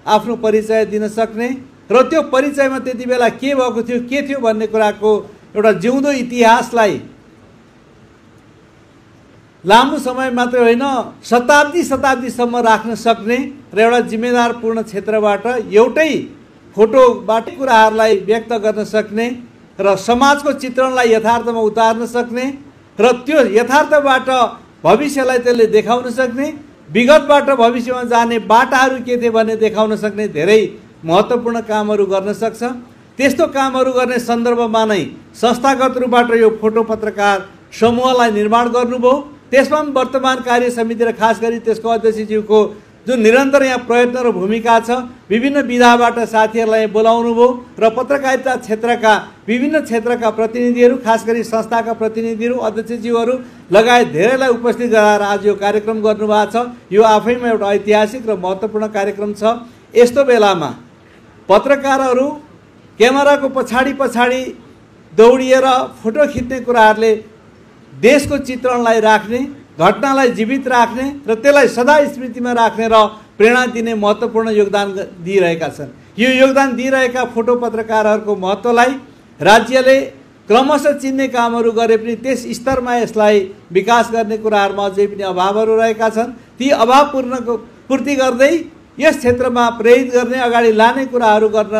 आफ्नो परिचय दिन सक्ने र त्यो परिचयमा त्यति बेला के भएको थियो, के थियो भन्ने कुराको एउटा जिउँदो इतिहासलाई लामो समय मात्रै होइन शताब्दीसम्म राख्न सक्ने र एउटा जिम्मेदारपूर्ण क्षेत्रबाट एउटै फोटोबाट कुराहरूलाई व्यक्त गर्न सक्ने र समाजको चित्रणलाई यथार्थमा उतार्न सक्ने र त्यो यथार्थबाट भविष्यलाई त्यसले देखाउन सक्ने, विगतबाट भविष्यमा जाने बाटाहरू के थिए भन्ने देखाउन सक्ने धेरै महत्त्वपूर्ण कामहरू गर्न सक्छ। त्यस्तो कामहरू गर्ने सन्दर्भमा नै संस्थागत रूपबाट यो फोटो पत्रकार समूहलाई निर्माण गर्नुभयो। त्यसमा पनि वर्तमान कार्य समिति र खास गरी त्यसको अध्यक्षज्यूको जुन निरन्तर यहाँ प्रयत्न र भूमिका छ, विभिन्न विधाबाट साथीहरूलाई बोलाउनु भयो र पत्रकारिता क्षेत्रका विभिन्न क्षेत्रका प्रतिनिधिहरू, खास गरी संस्थाका प्रतिनिधिहरू, अध्यक्षज्यूहरू लगायत धेरैलाई उपस्थित गराएर आज यो कार्यक्रम गर्नुभएको छ। यो आफैमा एउटा ऐतिहासिक र महत्त्वपूर्ण कार्यक्रम छ। यस्तो बेलामा पत्रकारहरू क्यामेराको पछाडि दौडिएर फोटो खिच्ने कुराहरूले देशको चित्रणलाई राख्ने, घटनालाई जीवित राख्ने र त्यसलाई सदा स्मृतिमा राख्ने र प्रेरणा दिने महत्त्वपूर्ण योगदान दिइरहेका छन्। यो योगदान दिइरहेका फोटो पत्रकारहरूको महत्त्वलाई राज्यले क्रमशः चिन्ने कामहरू गरे पनि त्यस स्तरमा यसलाई विकास गर्ने कुराहरूमा अझै पनि अभावहरू रहेका छन्। ती अभाव पूर्ति गर्दै यस क्षेत्रमा प्रेरित गर्ने, अगाडि लाने कुराहरू गर्न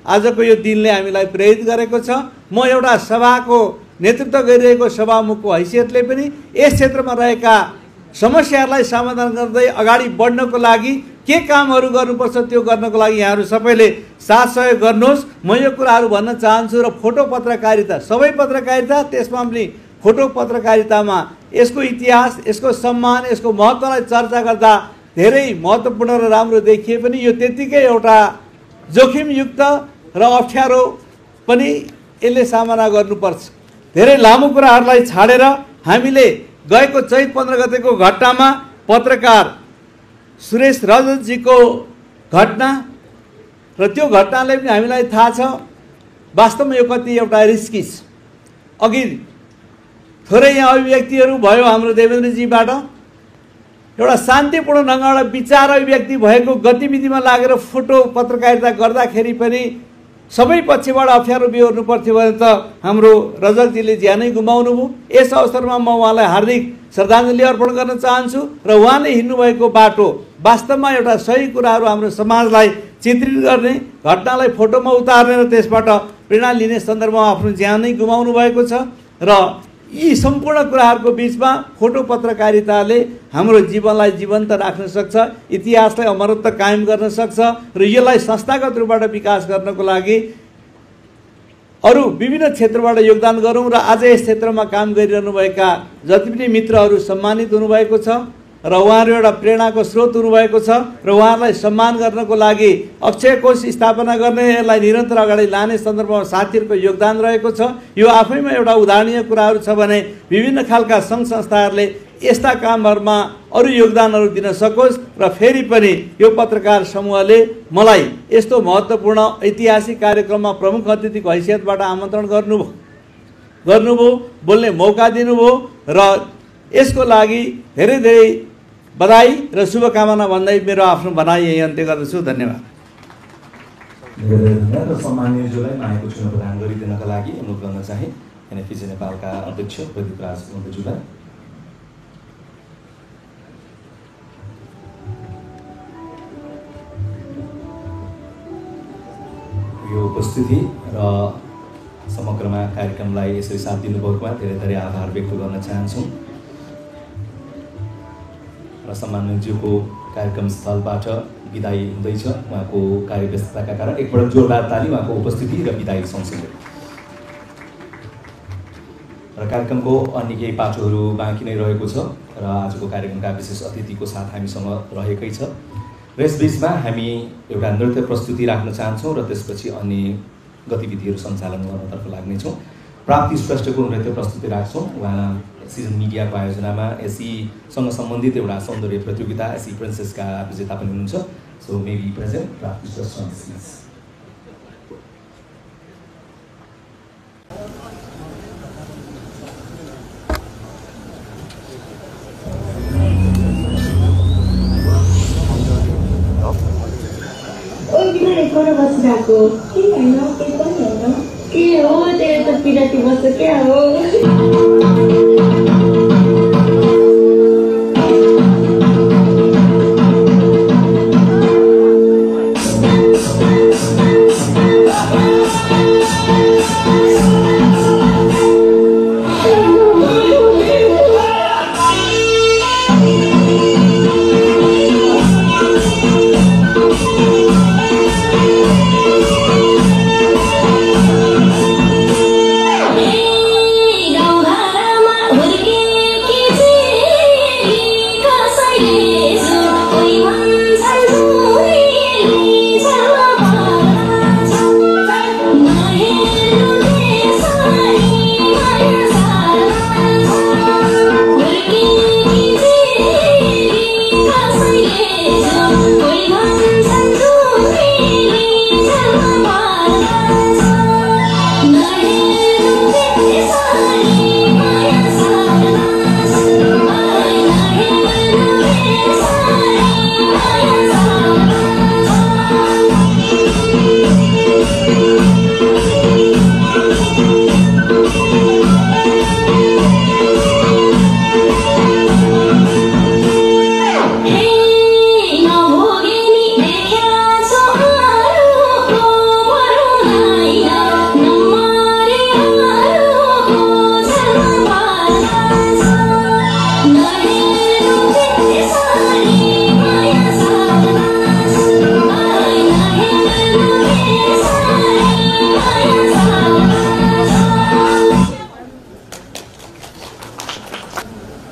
आजको यो दिनले हामीलाई प्रेरित गरेको छ। म एउटा सभाको नेतृत्व गरिरहेको सभामुखको हैसियतले पनि यस क्षेत्रमा रहेका समस्याहरूलाई समाधान गर्दै अगाडि बढ्नको लागि के कामहरू गर्नुपर्छ त्यो गर्नको लागि यहाँहरू सबैले साथ सहयोग गर्नुहोस्। म यो कुराहरू भन्न चाहन्छु र फोटो पत्रकारिता, सबै पत्रकारिता, त्यसमा पनि फोटो पत्रकारितामा यसको इतिहास, यसको सम्मान, यसको महत्त्वलाई चर्चा गर्दा धेरै महत्त्वपूर्ण र राम्रो देखिए पनि यो त्यत्तिकै एउटा जोखिमयुक्त र अप्ठ्यारो पनि यसले सामना गर्नुपर्छ। धेरै लामो कुराहरूलाई छाडेर हामीले गएको चैत 15 गतेको घटनामा पत्रकार सुरेश रजतजीको घटना र त्यो घटनाले पनि हामीलाई थाहा छ वास्तवमा यो कति एउटा रिस्की छ। अघि थोरै यहाँ अभिव्यक्तिहरू भयो हाम्रो देवेन्द्रजीबाट, एउटा शान्तिपूर्ण ढङ्गबाट विचार अभिव्यक्ति भएको गतिविधिमा लागेर फोटो पत्रकारिता गर्दाखेरि पनि सबै पक्षबाट अप्ठ्यारो बिहोर्नु पर्थ्यो भने त हाम्रो रजकजीले ज्यानै गुमाउनु भयो। यस अवसरमा म उहाँलाई हार्दिक श्रद्धाञ्जली अर्पण गर्न चाहन्छु र उहाँले हिँड्नुभएको बाटो वास्तवमा एउटा सही कुराहरू हाम्रो समाजलाई चित्रित गर्ने, घटनालाई फोटोमा उतार्ने र त्यसबाट प्रेरणा लिने सन्दर्भमा आफ्नो ज्यानै गुमाउनु भएको छ र यी सम्पूर्ण कुराहरूको बिचमा फोटो पत्रकारिताले हाम्रो जीवनलाई जीवन्त राख्न सक्छ, इतिहासलाई अमरत्व कायम गर्न सक्छ र यसलाई संस्थागत रूपबाट विकास गर्नको लागि अरू विभिन्न क्षेत्रबाट योगदान गरौँ र आज यस क्षेत्रमा काम गरिरहनुभएका जति पनि मित्रहरू सम्मानित हुनुभएको छ र उहाँहरू एउटा प्रेरणाको स्रोत हुनुभएको छ र उहाँहरूलाई सम्मान गर्नको लागि अक्षय कोष स्थापना गर्ने, यसलाई निरन्तर अगाडि लाने सन्दर्भमा साथीहरूको योगदान रहेको छ। यो आफैमा एउटा उदाहरणीय कुराहरू छ भने विभिन्न खालका सङ्घ संस्थाहरूले यस्ता कामहरूमा अरू योगदानहरू दिन सकोस् र फेरि पनि यो पत्रकार समूहले मलाई यस्तो महत्त्वपूर्ण ऐतिहासिक कार्यक्रममा प्रमुख अतिथिको हैसियतबाट आमन्त्रण गर्नुभयो, बोल्ने मौका दिनुभयो र यसको लागि धेरै धेरै बधाई र शुभकामना भन्दै मेरो आफ्नो भनाइ यही अन्त्य गर्दछु। धन्यवाद। धेरै धन्यवाद र सम्माननीयज्यूलाई माएको चुनाव प्रदान गरिदिनका लागि अनुरोध गर्न चाहे एनएफिजी नेपालका अध्यक्ष प्रदीप राज मन्त्रीज्यूलाई। यो उपस्थिति र समग्रमा कार्यक्रमलाई यसरी साथ दिनुभएकोमा धेरै धेरै आभार व्यक्त गर्न चाहन्छु र सम्माननीयज्यूको कार्यक्रम स्थलबाट बिदाई हुँदैछ। उहाँको कार्यव्यस्तताका कारण एकपल्ट जोरदार ताली उहाँको उपस्थिति र बिदाई सँगसँगै। र कार्यक्रमको अन्य केही पाटोहरू बाँकी नै रहेको छ र आजको कार्यक्रमका विशेष अतिथिको साथ हामीसँग रहेकै छ र यसबिचमा हामी एउटा नृत्य प्रस्तुति राख्न चाहन्छौँ र त्यसपछि अन्य गतिविधिहरू सञ्चालन गर्नतर्फ लाग्नेछौँ। प्राप्ति श्रेष्ठको नृत्य प्रस्तुति राख्छौँ। उहाँ सिजन मिडियाको आयोजनामा एसीसँग सम्बन्धित एउटा सौन्दर्य प्रतियोगिता एसी प्रिन्सेसका विजेता पनि हुनुहुन्छ। सो मे बी प्रेजेन्ट प्राप्ति श्रेष्ठ। के हो तेरो त पिराती बस्छ क्या हो।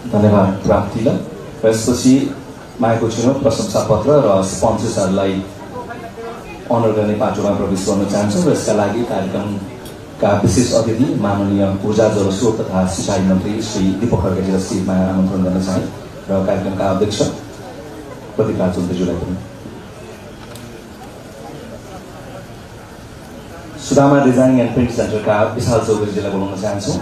धन्यवाद प्राप्तिलाई। त्यसपछि माएको चुनाव प्रशंसा पत्र र स्पोन्सर्सहरूलाई अनर गर्ने पाटोमा प्रवेश गर्न चाहन्छौँ र यसका लागि कार्यक्रमका विशेष अतिथि माननीय ऊर्जा जलस्रोत तथा सिँचाइ मन्त्री श्री दीपक खड्काजीलाई स्टेजमा आमन्त्रण गर्न चाहे र कार्यक्रमका अध्यक्ष प्रदीप राज मन्त्रीज्यूलाई पनि। सुदामा डिजाइन एन्ड प्रिन्ट सेन्टरका विशाल चौधरीजीलाई बोलाउन चाहन्छु।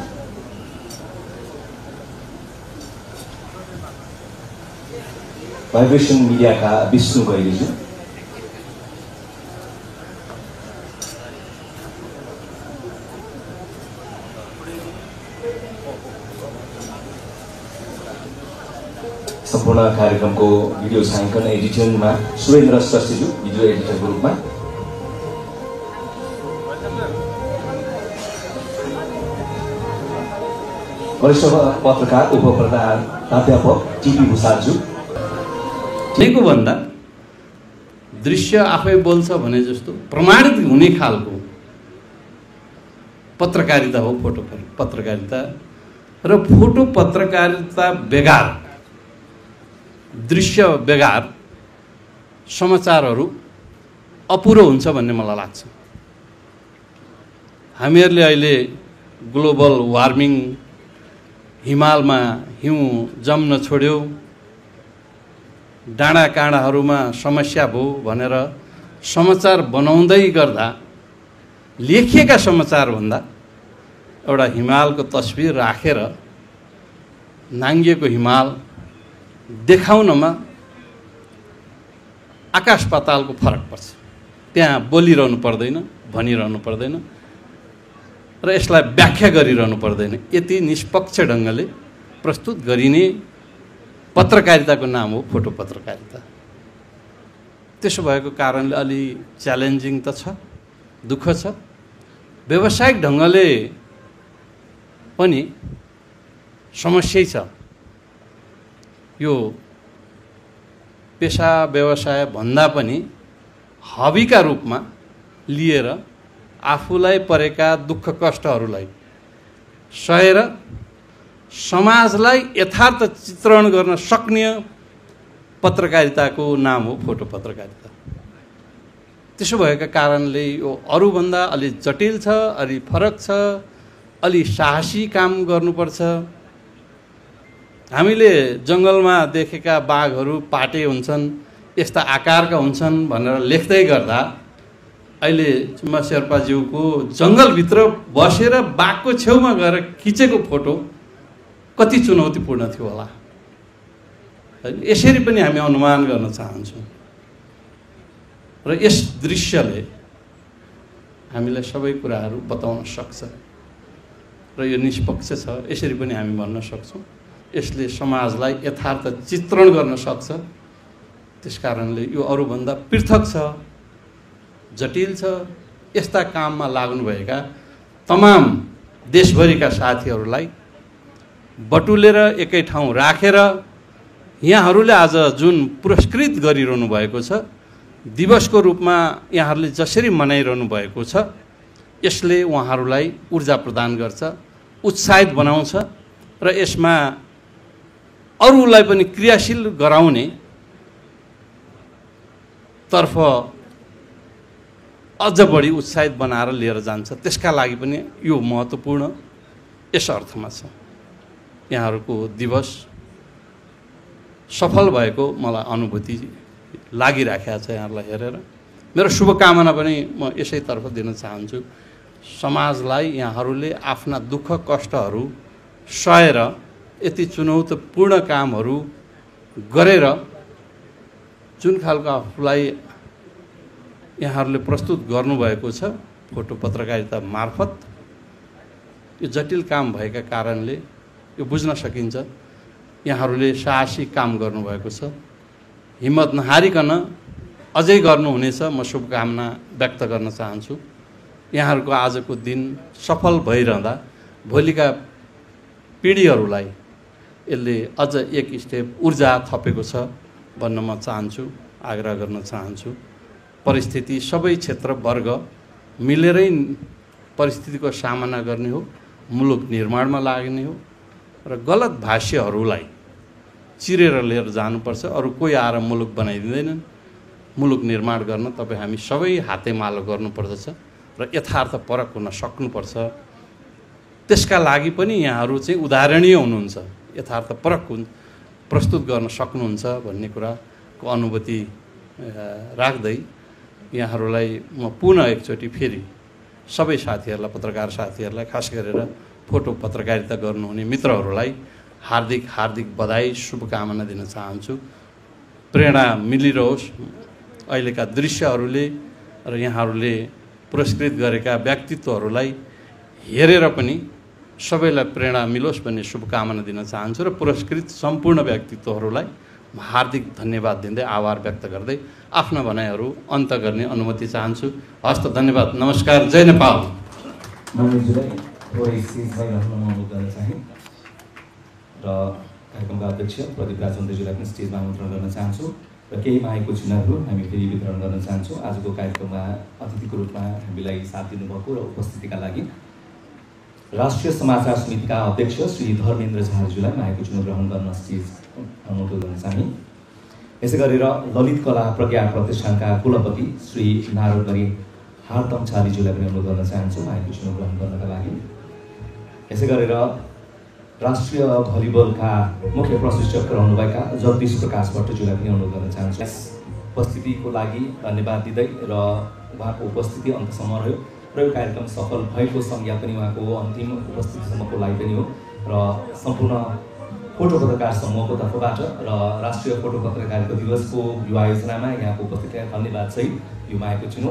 भाइब्रेसन मिडियाका विष्णु गैरीजी, सम्पूर्ण कार्यक्रमको भिडियो छायाङ्कन एडिटिङमा सुरेन्द्र श्रेष्ठज्यू भिडियो एडिटरको रूपमा, वरिष्ठ पत्रकार उपप्रधान प्राध्यापक टिपी भूषालज्यू। भनेको भन्दा दृश्य आफै बोल्छ भने जस्तो प्रमाणित हुने खालको पत्रकारिता हो फोटो पत्रकारिता। र फोटो पत्रकारिता बेगार, दृश्य बेगार समाचारहरू अपुरो हुन्छ भन्ने मलाई लाग्छ। हामीहरूले अहिले ग्लोबल वार्मिङ, हिमालमा हिउँ जम्न छोड्यो, डाँडा काँडाहरूमा समस्या भयो भनेर समाचार बनाउँदै गर्दा लेखिएका समाचारभन्दा एउटा हिमालको तस्बिर राखेर नाङ्गिएको हिमाल देखाउनमा आकाश पातालको फरक पर्छ। त्यहाँ बोलिरहनु पर्दैन, भनिरहनु पर्दैन र यसलाई व्याख्या गरिरहनु पर्दैन। यति निष्पक्ष ढङ्गले प्रस्तुत गरिने पत्रकारिताको नाम हो फोटो पत्रकारिता। त्यसो भएको कारणले अलि च्यालेन्जिङ त छ, दुःख छ। व्यावसायिक ढङ्गले पनि समस्या छ। यो पेसा व्यवसाय भन्दा पनि हबीका रूपमा लिएर आफूलाई परेका दुःख कष्टहरूलाई सहेर समाजलाई यथार्थ चित्रण गर्न सक्ने पत्रकारिताको नाम हो फोटो पत्रकारिता। त्यसो भएका कारणले यो अरूभन्दा अलि जटिल छ, अलि फरक छ, अलि साहसी काम गर्नुपर्छ। हामीले जङ्गलमा देखेका बाघहरू पाटे हुन्छन्, यस्ता आकारका हुन्छन् भनेर लेख्दै गर्दा अहिले चुम्बा शेर्पाज्यूको जङ्गलभित्र बसेर बाघको छेउमा गएर खिचेको फोटो कति चुनौतीपूर्ण थियो होला। यसरी पनि हामी अनुमान गर्न चाहन्छौँ र यस दृश्यले हामीलाई सबै कुराहरू बताउन सक्छ र यो निष्पक्ष छ। यसरी पनि हामी भन्न सक्छौँ यसले समाजलाई यथार्थ चित्रण गर्न सक्छ। त्यसकारणले यो अरूभन्दा पृथक छ, जटिल छ। यस्ता काममा लाग्नुभएका तमाम देशभरिका साथीहरूलाई बटुलेर एकै ठाउँ राखेर यहाँहरूले आज जुन पुरस्कृत गरिरहनु भएको छ, दिवसको रूपमा यहाँहरूले जसरी मनाइरहनु भएको छ, यसले उहाँहरूलाई ऊर्जा प्रदान गर्छ, उत्साहित बनाउँछ र यसमा अरूलाई पनि क्रियाशील गराउने तर्फ अझ बढी उत्साहित बनाएर लिएर जान्छ। त्यसका लागि पनि यो महत्त्वपूर्ण यस अर्थमा छ। यहाँहरूको दिवस सफल भएको मलाई अनुभूति लागिराखेको छ यहाँहरूलाई हेरेर। मेरो शुभकामना पनि म यसैतर्फ दिन चाहन्छु। समाजलाई यहाँहरूले आफ्ना दुःख कष्टहरू सहेर यति चुनौतीपूर्ण कामहरू गरेर जुन खालको आफूलाई यहाँहरूले प्रस्तुत गर्नुभएको छ फोटो पत्रकारिता मार्फत, यो जटिल काम भएका कारणले यो बुझ्न सकिन्छ यहाँहरूले साहसी काम गर्नुभएको छ। हिम्मत नहारिकन अझै गर्नुहुनेछ, म शुभकामना व्यक्त गर्न चाहन्छु। यहाँहरूको आजको दिन सफल भइरहँदा भोलिका पिँढीहरूलाई यसले अझ एक स्टेप ऊर्जा थपेको छ भन्न म चाहन्छु, आग्रह गर्न चाहन्छु। परिस्थिति सबै क्षेत्र वर्ग मिलेरै परिस्थितिको सामना गर्ने हो, मुलुक निर्माणमा लाग्ने हो र गलत भाष्यहरूलाई चिरेर लिएर जानुपर्छ। अरू कोही आएर मुलुक बनाइदिँदैनन्। मुलुक निर्माण गर्न तपाईँ हामी सबै हातेमालो गर्नुपर्दछ र यथार्थ परक हुन सक्नुपर्छ। त्यसका लागि पनि यहाँहरू चाहिँ उदाहरणीय हुनुहुन्छ, यथार्थ परक प्रस्तुत गर्न सक्नुहुन्छ भन्ने कुराको अनुभूति राख्दै यहाँहरूलाई म पुनः एकचोटि फेरि सबै साथीहरूलाई, पत्रकार साथीहरूलाई, खास गरेर फोटो पत्रकारिता गर्नुहुने मित्रहरूलाई हार्दिक हार्दिक बधाई, शुभकामना दिन चाहन्छु। प्रेरणा मिलिरहोस्। अहिलेका दृश्यहरूले र यहाँहरूले पुरस्कृत गरेका व्यक्तित्वहरूलाई हेरेर पनि सबैलाई प्रेरणा मिलोस् भन्ने शुभकामना दिन चाहन्छु र पुरस्कृत सम्पूर्ण व्यक्तित्वहरूलाई हार्दिक धन्यवाद दिँदै, आभार व्यक्त गर्दै आफ्ना भनाइहरू अन्त गर्ने अनुमति चाहन्छु। हस्त, धन्यवाद, नमस्कार, जय नेपाल। र कार्यक्रमका अध्यक्ष प्रदीप राजवन्द्रजीलाई पनि स्टेजमा आमन्त्रण गर्न चाहन्छु र केही मागेको चिन्हहरू हामी फेरि वितरण गर्न चाहन्छौँ। आजको कार्यक्रममा अतिथिको रूपमा हामीलाई साथ दिनुभएको र उपस्थितिका लागि राष्ट्रिय समाचार समितिका अध्यक्ष श्री धर्मेन्द्र झाज्यूलाई मागेको चिन्ह ग्रहण गर्न स्टेज अनुरोध गर्न चाहे। यसै गरेर ललित कला प्रज्ञा प्रतिष्ठानका कुलपति श्री नारदगरी हार्तम छालीज्यूलाई पनि अनुरोध गर्न चाहन्छु मागेको चिन्ह ग्रहण गर्नका लागि। यसै गरेर राष्ट्रिय भलिबलका मुख्य प्रशिक्षक रहनुभएका जगदीश प्रकाश भट्टज्यूलाई पनि अनुरोध गर्न चाहन्छु। उपस्थितिको लागि धन्यवाद दिँदै र उहाँको उपस्थिति अन्तसम्म रह्यो र यो कार्यक्रम सफल भएको संज्ञा पनि उहाँको अन्तिम उपस्थितिसम्मको लागि पनि हो र सम्पूर्ण फोटो पत्रकार समूहको तर्फबाट र राष्ट्रिय फोटो पत्रकारिता दिवसको यो आयोजनामा यहाँको उपस्थितिलाई धन्यवाद सहित यो मागेको चिनो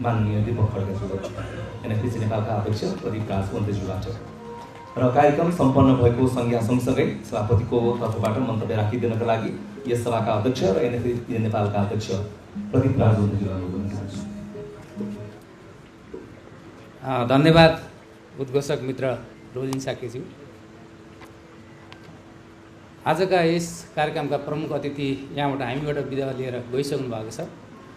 माननीय दीपक खड्काज्यू, एनएफपिसी नेपालका अध्यक्ष प्रदीप राजवन्द्रज्यूबाट र कार्यक्रम सम्पन्न भएको संज्ञा सँगसँगै सभापतिको तर्फबाट मन्तव्य राखिदिनका लागि यस सभाका अध्यक्ष र एनएफपिसी नेपालका अध्यक्ष प्रदीप राजवन्द्रज्यूलाई अनुरोध गर्न चाहन्छु। धन्यवाद उद्घोषक मित्र रोजिन साकेज्यू। आजका यस कार्यक्रमका प्रमुख अतिथि यहाँबाट हामीबाट बिदा लिएर गइसक्नु भएको छ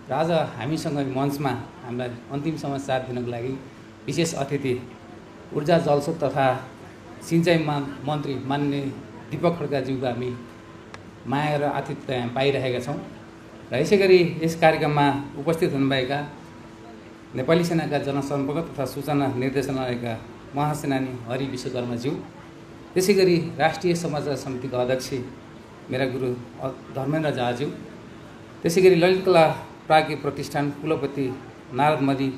र आज हामीसँग मञ्चमा हामीलाई अन्तिम समय साथ दिनको लागि विशेष अतिथि ऊर्जा जलस्रोत तथा सिँचाइ मन्त्री माननीय दीपक खड्काज्यूको हामी माया र आतिथ्य पाइरहेका छौँ र यसै गरी यस कार्यक्रममा उपस्थित हुनुभएका नेपाली सेनाका जनसम्पर्क तथा सूचना निर्देशनालयका महासेनानी हरि विश्वकर्माज्यू, त्यसै गरी राष्ट्रिय समाचार समितिका अध्यक्ष मेरा गुरु धर्मेन्द्र झाज्यू, त्यसै गरी ललित कला प्राज्ञ प्रतिष्ठान कुलपति नारदमदी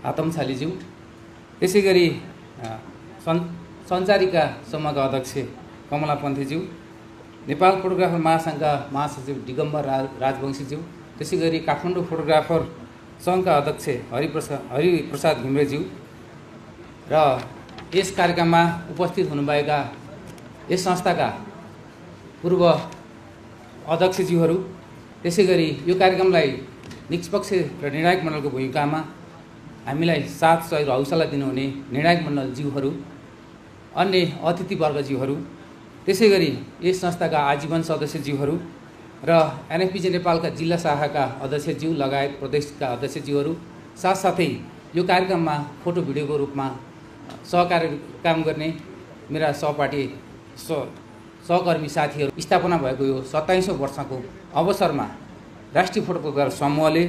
हातम छालीज्यू, त्यसै गरी सञ्चारिका समूहका अध्यक्ष कमला पन्थीज्यू, नेपाल फोटोग्राफर महासङ्घका महासचिव दिगम्बर राजवंशीज्यू, त्यसै गरी काठमाडौँ फोटोग्राफर सङ्घका अध्यक्ष हरिप्रसाद घिम्रेज्यू र यस कार्यक्रममा उपस्थित हुनुभएका यस संस्थाका पूर्व अध्यक्षज्यूहरू, त्यसै गरी यो कार्यक्रमलाई निष्पक्ष र निर्णायक मण्डलको भूमिकामा हामीलाई साथ सहयोग हौसला दिनुहुने निर्णायक मण्डलज्यूहरू, अन्य अतिथिवर्गज्यूहरू, त्यसै गरी यस संस्थाका आजीवन सदस्यज्यूहरू र एनएफपिसी नेपालका जिल्ला शाखाका अध्यक्षज्यू लगायत प्रदेशका अध्यक्षज्यूहरू, साथसाथै यो कार्यक्रममा फोटो भिडियोको रूपमा सहकार्य काम गर्ने मेरा सहपाठी सहकर्मी साथीहरू, स्थापना भएको यो 27औं वर्षको अवसरमा राष्ट्रिय फोटो पत्रकार समूहले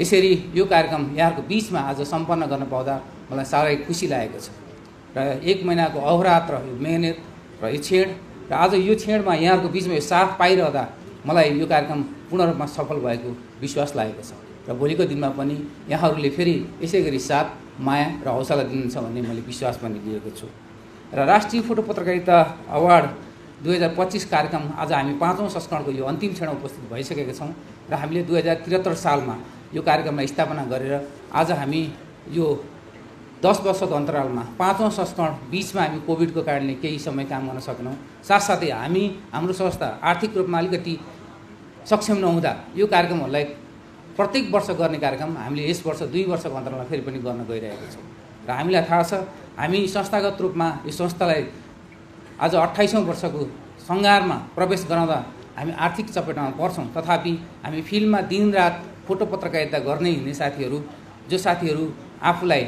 यसरी यो कार्यक्रम यहाँहरूको बिचमा आज सम्पन्न गर्न पाउँदा मलाई साह्रै खुसी लागेको छ र 1 महिनाको अहोरात्र मेहनत र यो छेड र आज यो छेडमा यहाँहरूको बिचमा यो साथ पाइरहँदा मलाई यो कार्यक्रम पूर्ण रूपमा सफल भएको विश्वास लागेको छ र भोलिको दिनमा पनि यहाँहरूले फेरि यसै गरी साथ माया र हौसला दिनुहुन्छ भन्ने मैले विश्वास पनि लिएको छु र राष्ट्रिय फोटो पत्रकारिता अवार्ड 2025 कार्यक्रम आज हामी 5औं संस्करणको यो अन्तिम क्षणमा उपस्थित भइसकेका छौँ र हामीले 2073 सालमा यो कार्यक्रमलाई स्थापना गरेर आज हामी यो 10 वर्षको अन्तरालमा 5औं संस्करण बिचमा हामी कोभिडको कारणले केही समय काम गर्न सकेनौँ। साथसाथै हाम्रो संस्था आर्थिक रूपमा अलिकति सक्षम नहुँदा यो कार्यक्रमहरूलाई प्रत्येक वर्ष गर्ने कार्यक्रम हामीले यस वर्ष 2 वर्षको अन्तरालमा फेरि पनि गर्न गइरहेका छौँ र हामीलाई थाहा छ हामी संस्थागत रूपमा यो संस्थालाई आज 28औं वर्षको सङ्घारमा प्रवेश गराउँदा हामी आर्थिक चपेटामा पर्छौँ। तथापि हामी फिल्डमा दिनरात फोटो पत्रकारिता गर्ने हिँड्ने साथीहरू, जो साथीहरू आफूलाई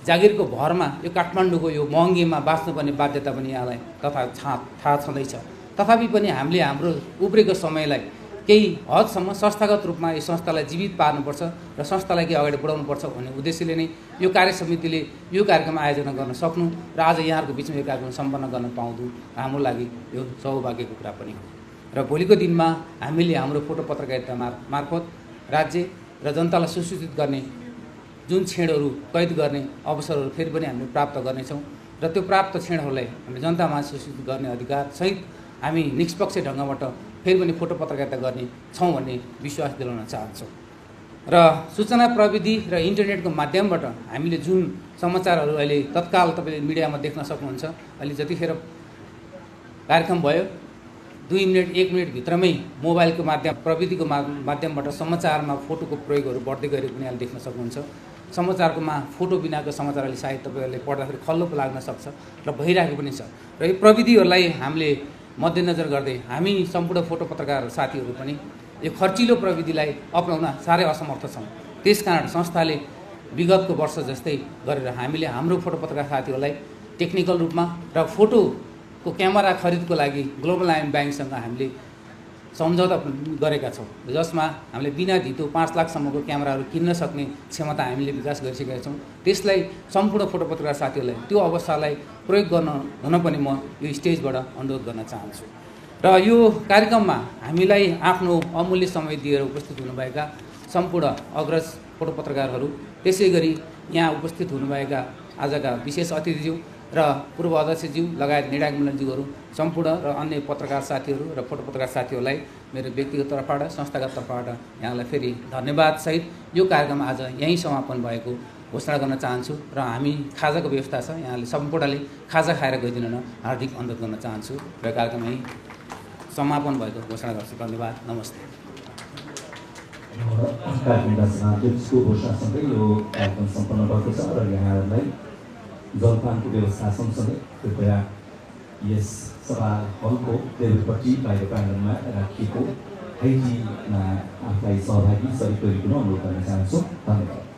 जागिरको भरमा यो काठमाडौँको यो महँगीमा बाँच्नुपर्ने बाध्यता पनि यहाँलाई थाहा छँदैछ। तथापि पनि हामीले हाम्रो उब्रेको समयलाई केही हदसम्म संस्थागत रूपमा यो संस्थालाई जीवित पार्नुपर्छ र संस्थालाई केही अगाडि बढाउनुपर्छ भन्ने उद्देश्यले नै यो कार्य समितिले यो कार्यक्रम आयोजना गर्न सक्नु र आज यहाँहरूको बिचमा यो कार्यक्रम सम्पन्न गर्न पाउँदु हाम्रो लागि यो सौभाग्यको कुरा पनि हो र भोलिको दिनमा हामीले हाम्रो फोटो पत्रकारिता मार्फत राज्य र जनतालाई सुसूचित गर्ने जुन क्षणहरू कैद गर्ने अवसरहरू फेरि पनि हामीले प्राप्त गर्नेछौँ र त्यो प्राप्त क्षणहरूलाई हामीले जनतामा सूचित गर्ने अधिकार सहित हामी निष्पक्ष ढङ्गबाट फेरि पनि फोटो पत्रकारिता गर्ने छौँ भन्ने विश्वास दिलाउन चाहन्छौँ। र सूचना प्रविधि र इन्टरनेटको माध्यमबाट हामीले जुन समाचारहरू अहिले तत्काल तपाईँले मिडियामा देख्न सक्नुहुन्छ। अहिले जतिखेर कार्यक्रम भयो 2 मिनट 1 मिनटभित्रमै मोबाइलको माध्यम प्रविधिको माध्यमबाट समाचारमा फोटोको प्रयोगहरू बढ्दै गएको पनि अहिले देख्न सक्नुहुन्छ। समाचारकोमा फोटो बिनाको समाचार अहिले सायद तपाईँहरूले पढ्दाखेरि खल्लो पो लाग्न सक्छ र भइरहेको पनि छ। र यो प्रविधिहरूलाई हामीले मध्यनजर गर्दै हामी सम्पूर्ण फोटो पत्रकार साथीहरू पनि यो खर्चिलो प्रविधिलाई अपनाउन साह्रै असमर्थ छौँ। त्यसकारण संस्थाले विगतको वर्ष जस्तै गरेर हामीले हाम्रो फोटो पत्रकार साथीहरूलाई टेक्निकल रूपमा र फोटोको क्यामेरा खरिदको लागि ग्लोबल आइएम ब्याङ्कसँग हामीले सम्झौता गरेका छौँ, जसमा हामीले बिना धितो 5 लाखसम्मको क्यामेराहरू किन्न सक्ने क्षमता हामीले विकास गरिसकेका छौँ। त्यसलाई सम्पूर्ण फोटो पत्रकार साथीहरूलाई त्यो अवस्थालाई प्रयोग गर्न हुन पनि म यो स्टेजबाट अनुरोध गर्न चाहन्छु। र यो कार्यक्रममा हामीलाई आफ्नो अमूल्य समय दिएर उपस्थित हुनुभएका सम्पूर्ण अग्रज फोटो पत्रकारहरू, त्यसै गरी यहाँ उपस्थित हुनुभएका आजका विशेष अतिथिज्यू र पूर्व अध्यक्षज्यू लगायत निर्णायक मण्डलज्यूहरू सम्पूर्ण र अन्य पत्रकार साथीहरू र फोटो पत्रकार साथीहरूलाई मेरो व्यक्तिगत तर्फबाट संस्थागत तर्फबाट यहाँलाई फेरि धन्यवाद सहित यो कार्यक्रम आज यहीँ समापन भएको घोषणा गर्न चाहन्छु। र हामी खाजाको व्यवस्था छ, यहाँले सम्पूर्णले खाजा खाएर गइदिन हार्दिक अनुरोध गर्न चाहन्छु र कार्यक्रम यहीँ समापन भएको घोषणा गर्छु। धन्यवाद, नमस्ते। कार्यक्रमको घोषणासँगै यो कार्यक्रम सम्पन्न भएको छ र यहाँहरूलाई जलपानको व्यवस्था सँगसँगै कृपया यस सभा हलको देवीपट्टि बाहिर प्राङ्गणमा राखिएको हाइजीमा आफूलाई सहभागी सरिक गरिदिन अनुरोध गर्न चाहन्छु। धन्यवाद।